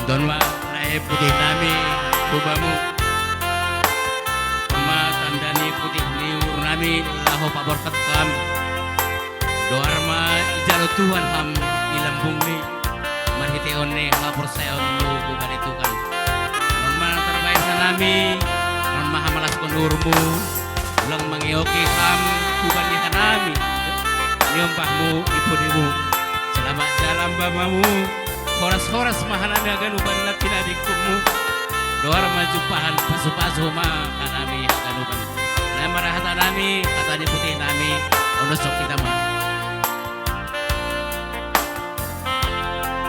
Don ma lae putih nami tu bamu. Ma tanda ni putih ni uhur nami laho paborhat kam. Dohar ma ijalo Tuhan ham i lambungmi. Marhiteon ni haporsayaonmu hubani Tuhan. Non ma na tarbahen hanami, non ma hamalaskon uhurmu, ulang mangeoki ham hubani hanami, niombahmu i pudimu. Selamat jalan bapamu, horas-horas ma hanami haganupan na pinadingkonmu. Dohar ma jumpahan pasu-pasu ma hanami haganupan. Na marhata nami, hata ni putih nami, ondo sok hita ma.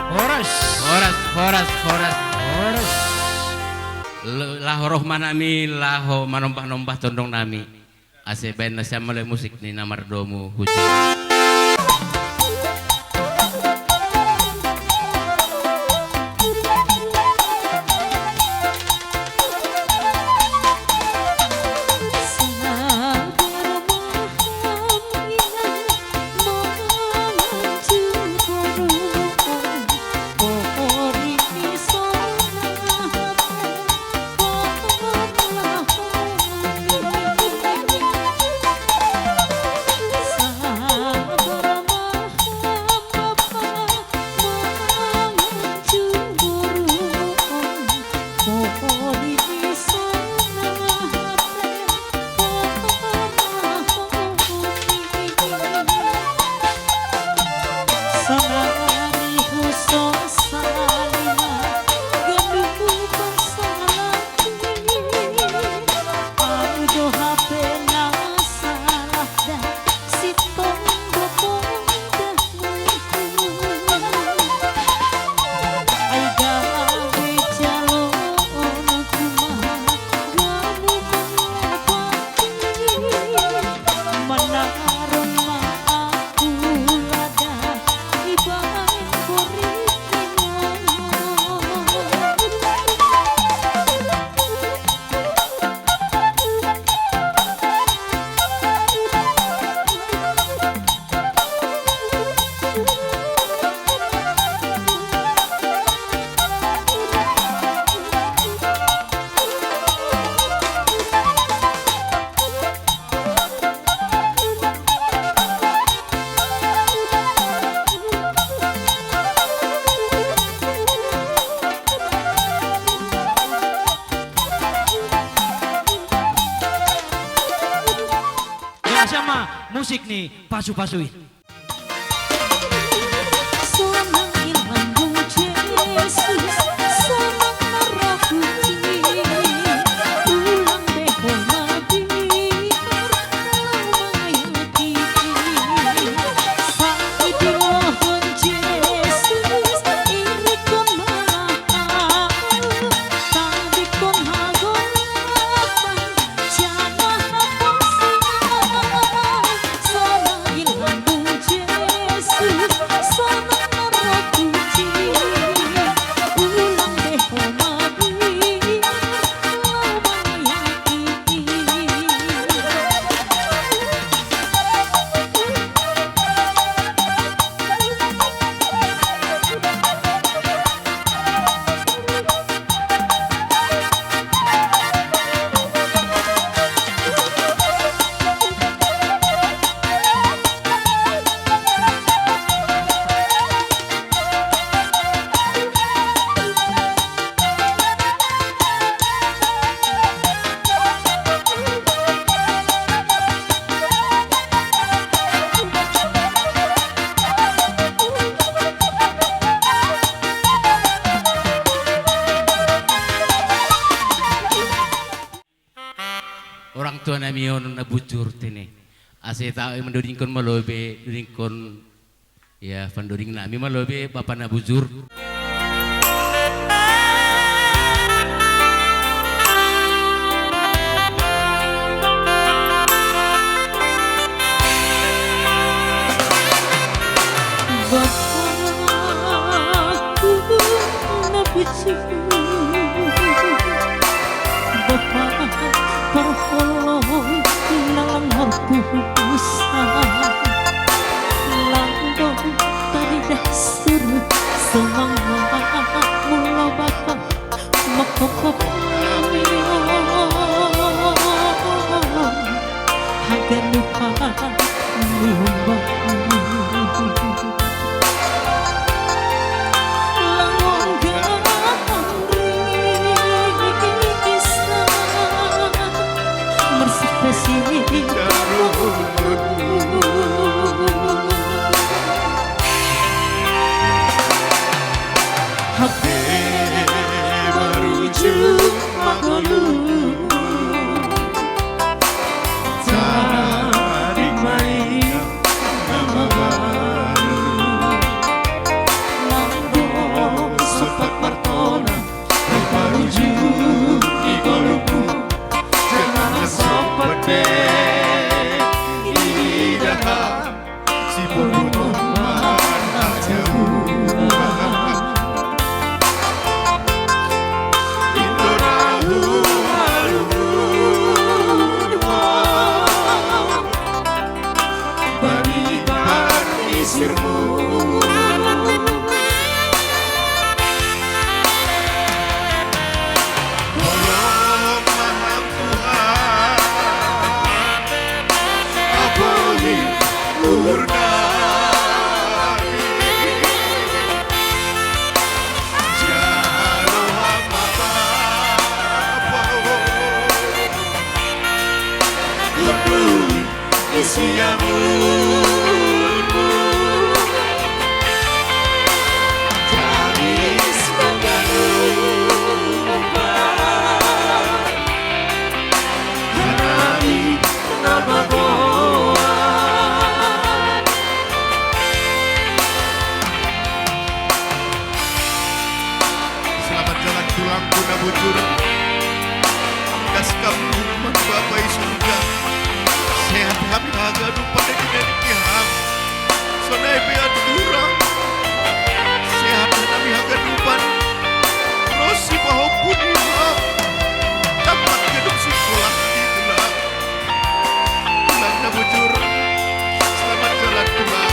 Horas. Horas, horas, horas. Horas. L-, laho roh ma nami, laho manombah-nombah tondong nami. Ase baen nasiam male musik ni na mardomu hujan. Sama musik ni pasu-pasu i. Orang tua nami on na bujur tene. Ase ta mandodingkon malobe, dodingkon, ya, pandoding nami malobe bapa na bujur. Kasih. Hape baru cuma golu. Tarik mai nama baru. Mambo sopat partona. Parujung di goluku, jangan sopat be. Idaha si purun mana jauh. Indorahu malu. Bani parmisirmu. Tolong maham Tuhan, apohi urna. Jalo hamba bawa. Isi yang Selamat jalan pulang, Bunda Bujur. Das kamu, Bapa di surga. Sehat kami hagadupan di negeri ham. Sonai beat turang. Sehat kami hagadupan. Rosi pahopun iha. Tamat gedung sekolah di tulang. Tulangna bujur. Selamat jalan pulang.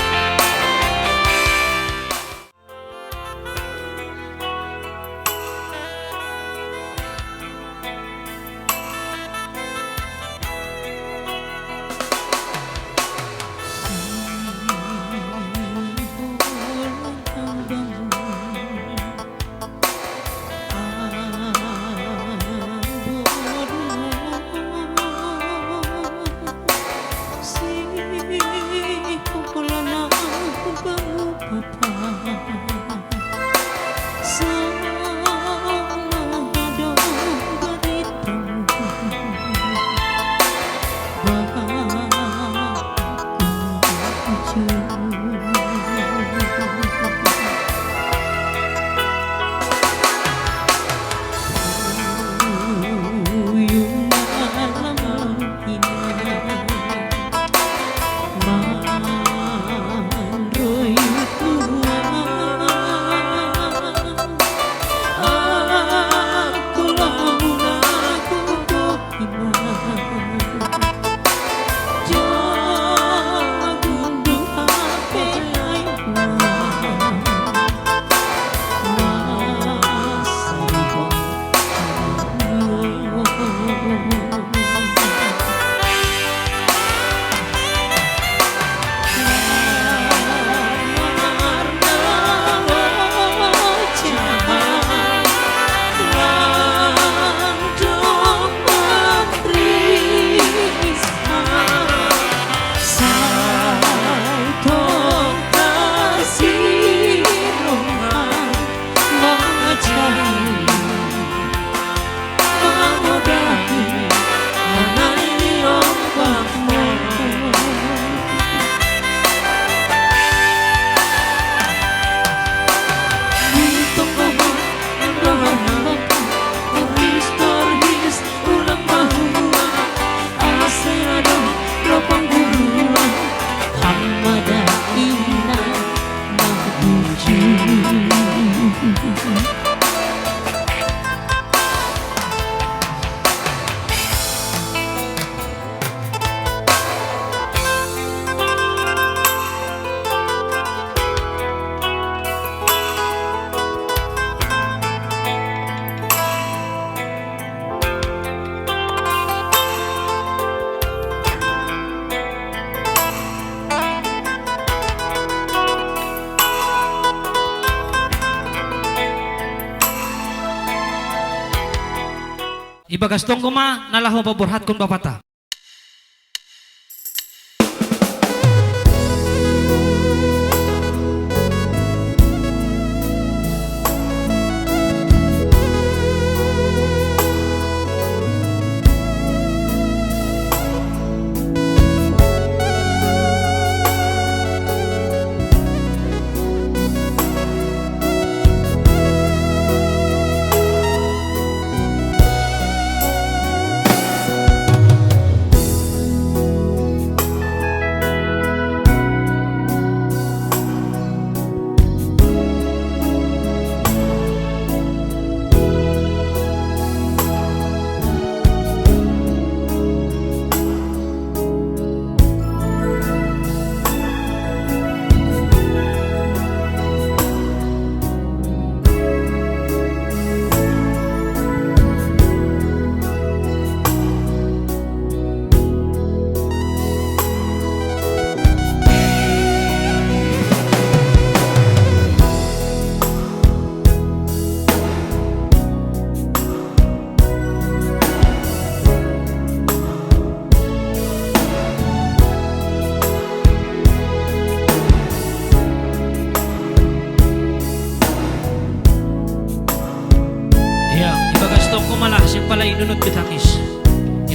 Ibagas tonggo ma na laho paborhatkon bapata.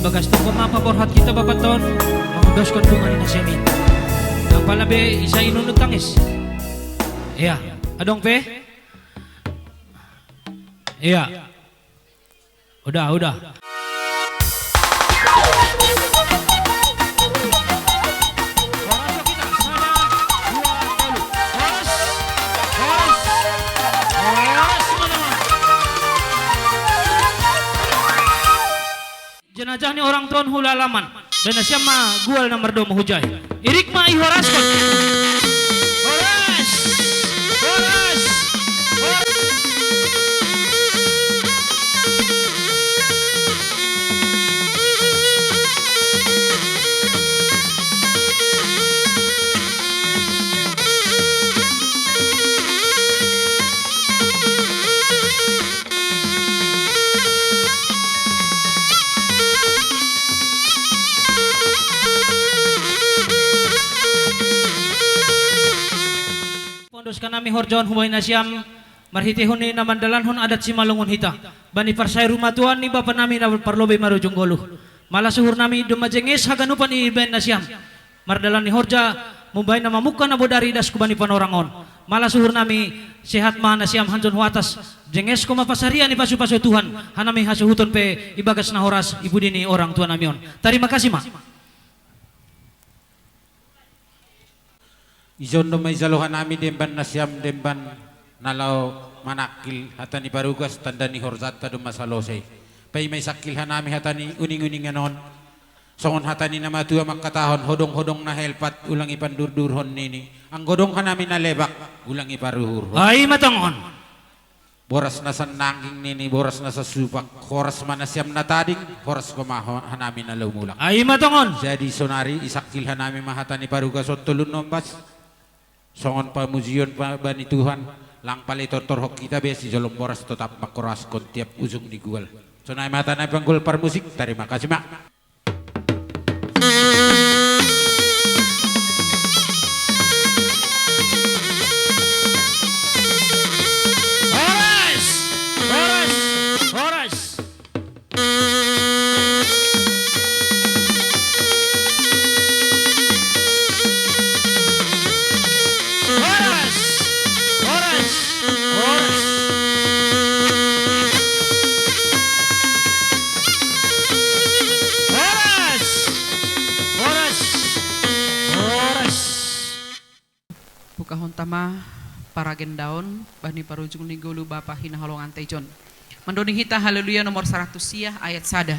Bagas toko mapa borhat kita bapaton, mangodoskon bunga ni nasiamin. Apala be isa inunut tangis. Iya, adong pe? Iya. Udah, udah. Jenajah ni orang tuan hula laman. Bena siam ma gual na mardomu hujai. Irik ma i horas kon. Horas. Horas. Horas. Pondos kanami horjaon hubai nasiam, marhitehon ni na mandalanhon adat simalungun hita. Bani parsai rumah tuan ni bapa nami na parlobei marujung goluh. Mala suhur nami domma jenges haganupan i baen nasiam. Mardalan ni horja, mumbai na mamungka na bodari das kubani panorang on. Mala suhur nami, sehat ma nasiam hanjon huatas, jenges koma pasaria ni pasu-pasu Tuhan, hanami hasuhuton pe ibagas na horas i pudi ni orang tuan nami on. Tarima kasih ma. Ijon do mai jalo hanami demban nasiam demban na lao manangkil hata ni parugas tanda ni horjanta do masalosei. Pai mai sangkil hanami hata ni uning-uningan on. Songon hata ni na matua mangkatahon hodong-hodong na helpat ulang ipandurdurhon nini. Anggo dong hanami na lebak ulang iparuhurhon. Ai matongon. Boras na sannangging nini boras na sasupak horas ma nasiam na tading horas koma hanami na laumulak. Ai matongon. Jadi sonari isangkil hanami ma hata ni parugas on tolu nombas. Songon pamujion pa bani Tuhan, lang pale tortorhon kita be sijolom boras totap mangkoraskon tiap ujung ni gual. Sonai ma hata na panggol parmusik, tarima kasih ma. Horas! Horas! Horas! Horas! Horas! Horas! Horas! Horas! Horas! Pukahonta ma paragendaon bani parujung ni golu bapa hinaholonganta ijon. Mandoni hita Haleluya nomor saratus sia ayat sada.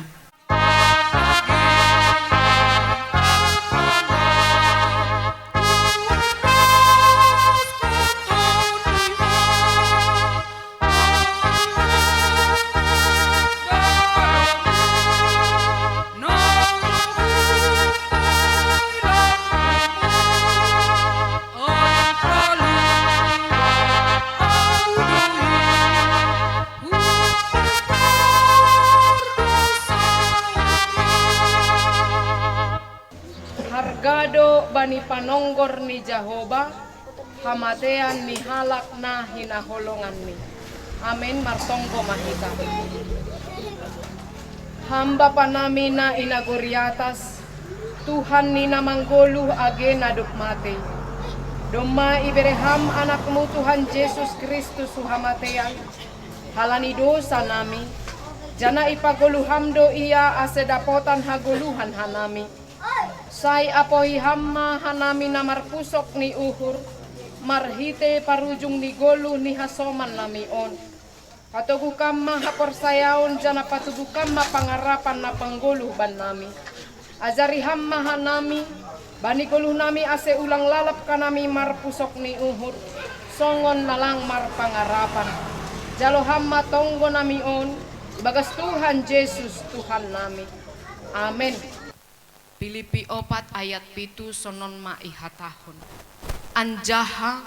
Harga do bani panonggor ni Jahowa hamatean ni halak na hinaholonganni. Amen. Martonggo ma hita. Ham Bapa nami na i nagori atas, Tuhan ni na manggoluh age na dob matei. Domma ibere Ham Anakmu Tuhan Jesus Kristus hu hamatean, halani dosa nami, janah ipagoluh Ham do Ia ase dapotan hagoluhan hanami. Sai apohi Ham ma hanami na marpusok ni uhur, marhite parujung ni goluh ni hasoman nami on. Patogu Kam ma haporsayaon janah patubu Kam ma pangarapan na panggoluh bannami. Ajari Ham ma hanami, bani goluh nami ase ulang lalap hanami marpusok ni uhur, songon na lang marpangarapan. Jalo Ham ma tonggo nami on, ibagas Tuhan Jesus, Tuhan nami. Amen. Pilipi opat ayat pitu sonon ma ihatahon. Anjaha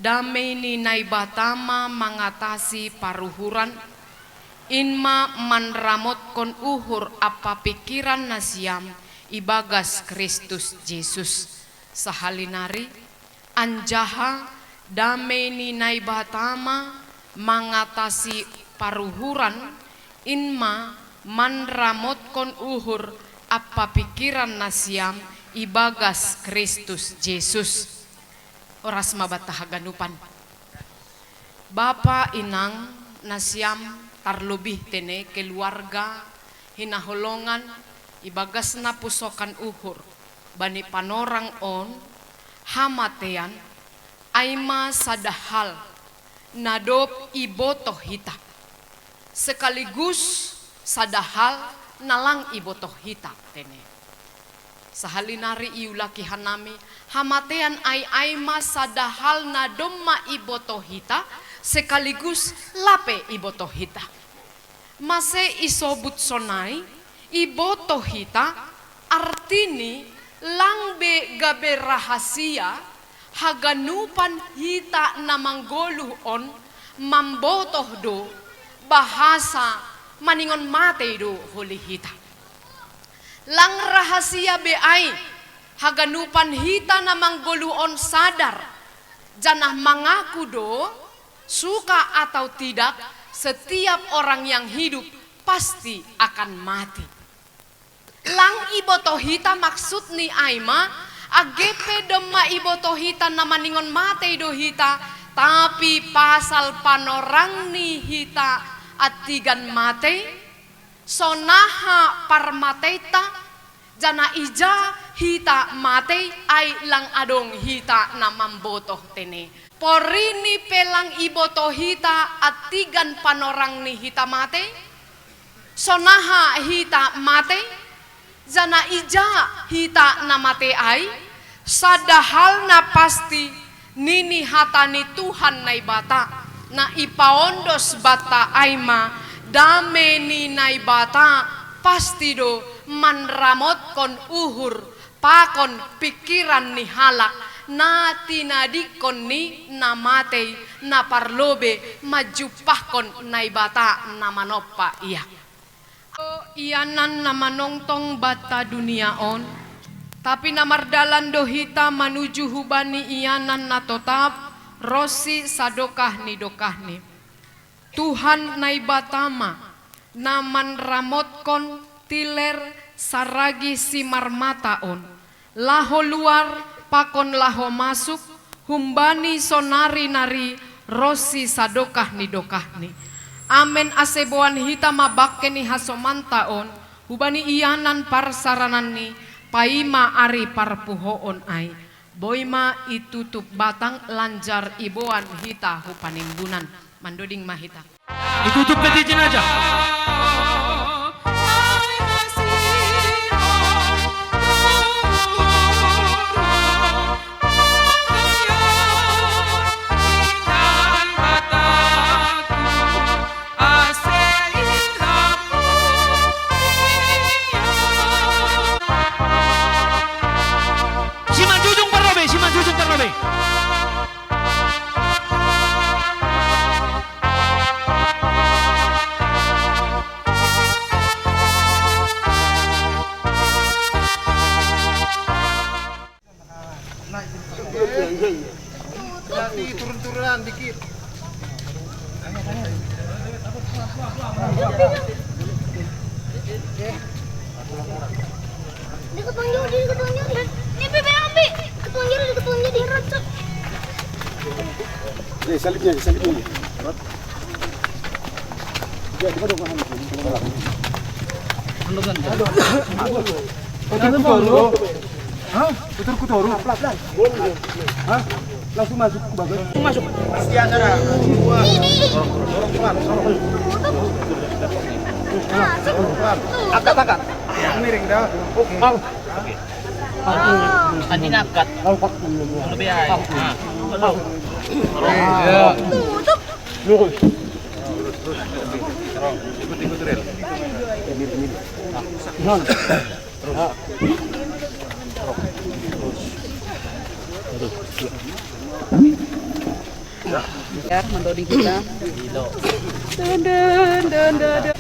damei ni Naibata ma mangatasi paruhuran, in ma manramotkon uhur ampa pingkiran nasiam ibagas Kristus Jesus. Sahalinari, anjaha damei ni Naibata ma mangatasi paruhuran, in ma manramotkon uhur ampa pikiran nasiam ibagas Kristus Jesus. Oras ma banta haganupan. Bapa, inang, nasiam tarlobih tene keluarga hinaholongan ibagas na pusokan uhur bani panorang on, hamatean, ai ma sada hal na dob ibotoh hita, sekaligus sada hal na lang ibotoh hita tene. Sahali nari iulaki hanami, hamatean ai ai ma sada hal na domma ibotoh hita, sekaligus lape ibotoh hita. Mase isobut sonai, ibotoh hita, artini lang be gabe rahasia, haganupan hita na manggoluh on mambotoh do, bahasa maningon matei do holi hita. Lang rahasia be ai, haganupan hita na manggoluh on sadar, janah mangaku do, suka atau tidak, setiap orang yang hidup pasti akan mati. Lang ibotoh hita maksudni ai ma, age pe domma ibotoh hita na maningon matei do hita, tapi pasal panorangni hita antigan matei, sonaha parmateita, janah ija hita matei ai lang adong hita na mambotoh tene. Porini pe lang ibotoh hita antigan panorangni hita matei, sonaha hita matei, janah ija hita na matei ai, sada hal na pasti, nini hata ni Tuhan Naibata, na ipaondos banta ai ma, dame ni Naibata pasti do manramotkon uhur pakon pikiran ni halak na tinadingkon ni na matei na parlobei manjumpahkon Naibata na manompa ia. Ianan na manongtong banta dunia on, tapi na mardalan do hita manuju hubani ianan na totap, ronsi sadokah ni dokahni. Tuhan Naibata ma, na manramotkon tiler saragi simarmata on, laho luar pakon laho masuk, humbani sonari nari ronsi sadokah ni dokahni. Amen. Ase boan hita ma bangke ni hasomanta on, hubani ianan parsarananni, paima ari parpuhoon ai. Boi ma itutup batang lanjar iboan hita hu panimbunan. Mandoding ma hita. Itutup peti jenazah. Simanjujung parlobei, simanjujung parlobei. Nanti turun-turunan dikit. Dekat Bang Jody, dekat Bang Jody. Ini P B A B. Dekat Bang Jody, dekat Bang Jody. Eh, salibnya, salibnya. Ya, kita dong, Aduh. Aduh. Hah? Putar ku toro. Pelan-pelan. Hah? Langsung masuk ke bagas. Langsung masuk. Pasti acara. Dorong pelan, dorong. Angkat, angkat. Yang miring dah. Oke. Anjing angkat. Lebih aja. Nah. Lurus. Ikut, ikut rel. Ini, ini. Nah. Ya, mandoding kita. Dun, dun, dun, dun, dun.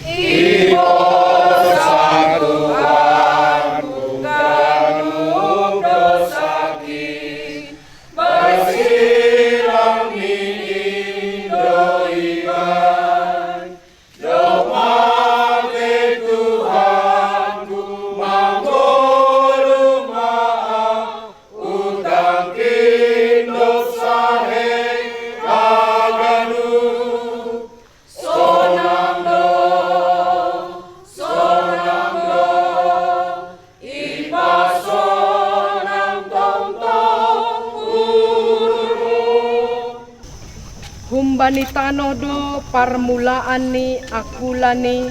Bani tanoh do parmulaan ni angkulan ni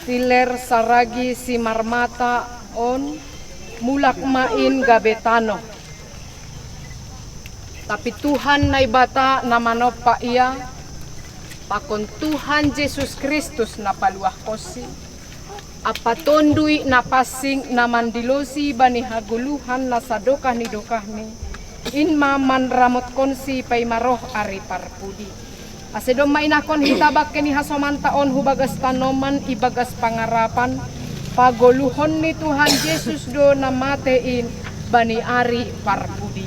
tiler saragi simarmata on, mulak ma in gabe tanoh. Tapi Tuhan Naibata na manompa ia, pakon Tuhan Jesus Kristus na paluahkonsi, ampa Tonduy Napansing na mandilosi bani hagoluhan na sadokah ni dokahni, in ma manramotkonsi paima roh ari parpudi. Ase domma inahkon hita bangke ni hasomanta on hu bagas tanoman ibagas pangarapan, pagoluhon ni Tuhan Jesus do na mate in bani ari parpudi.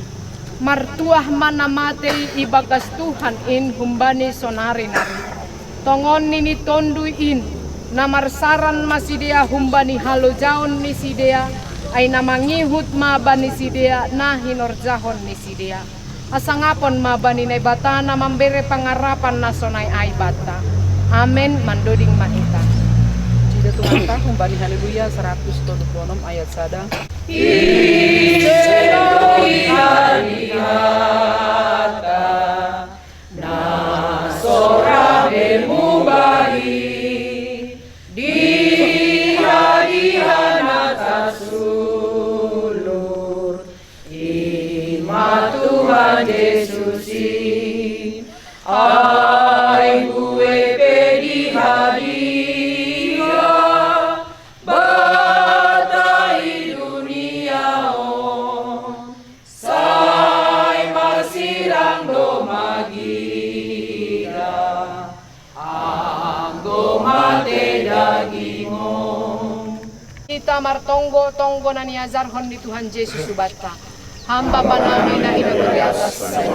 Martuah ma na mate i ibagas Tuhan in humbani sonari-nari. Tongon nini Tonduy in, na marsaran ma sidea humbani halojaon ni sidea, ai na mangihut ma bani sidea na hinorjahon ni sidea. Hasangapon ma bani Naibata na mambere pangarapan na sonai ai banta. Amen. Mandoding ma hita. Puji do Tuhanta humbani Haleluya saratus tolu pulu onom ayat sada. Ise do i hata na so rambemu bahi, di hadiha na tasulur, i ma Tuhan Jesus i, ai bue pe di hadiha banta i dunia on, sai marsirang do magiga, anggo mate dagingmu. Hita martonggo tonggo na niajarhon ni Tuhan Jesus hubanta. Ham Bapa nami na i nagori atas, sai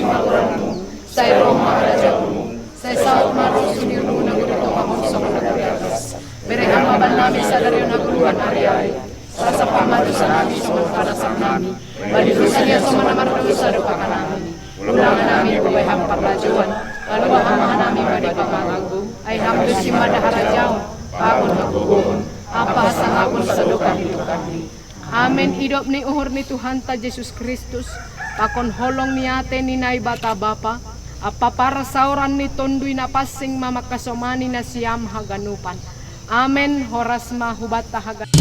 ma goranmu, sai ro ma harajaonmu, sai saut ma rosumu di nagori tongah on songon nagori atas. Bere Ham ma bannami sadari on hagoluhan ari-ari. Sai sampah ma dosanami songon panasam nami bani dosa ni hasoman na mardosa dohot nami. Unang hanami hubahen Ham parlajouan, palua Ham ma hanami bani pangago. Ai Ham do simada harajaon, pakon hagogoon, ampa hasangapon sadokah ni dokahni. Amen. Idop ni uhur ni Tuhanta Jesus Kristus, pakon holong ni ate ni Naibata Bapa, ampa parsaoran ni Tonduy Napansing ma mangkasomani nasiam haganupan. Amen. Horas ma hubanta haganupan.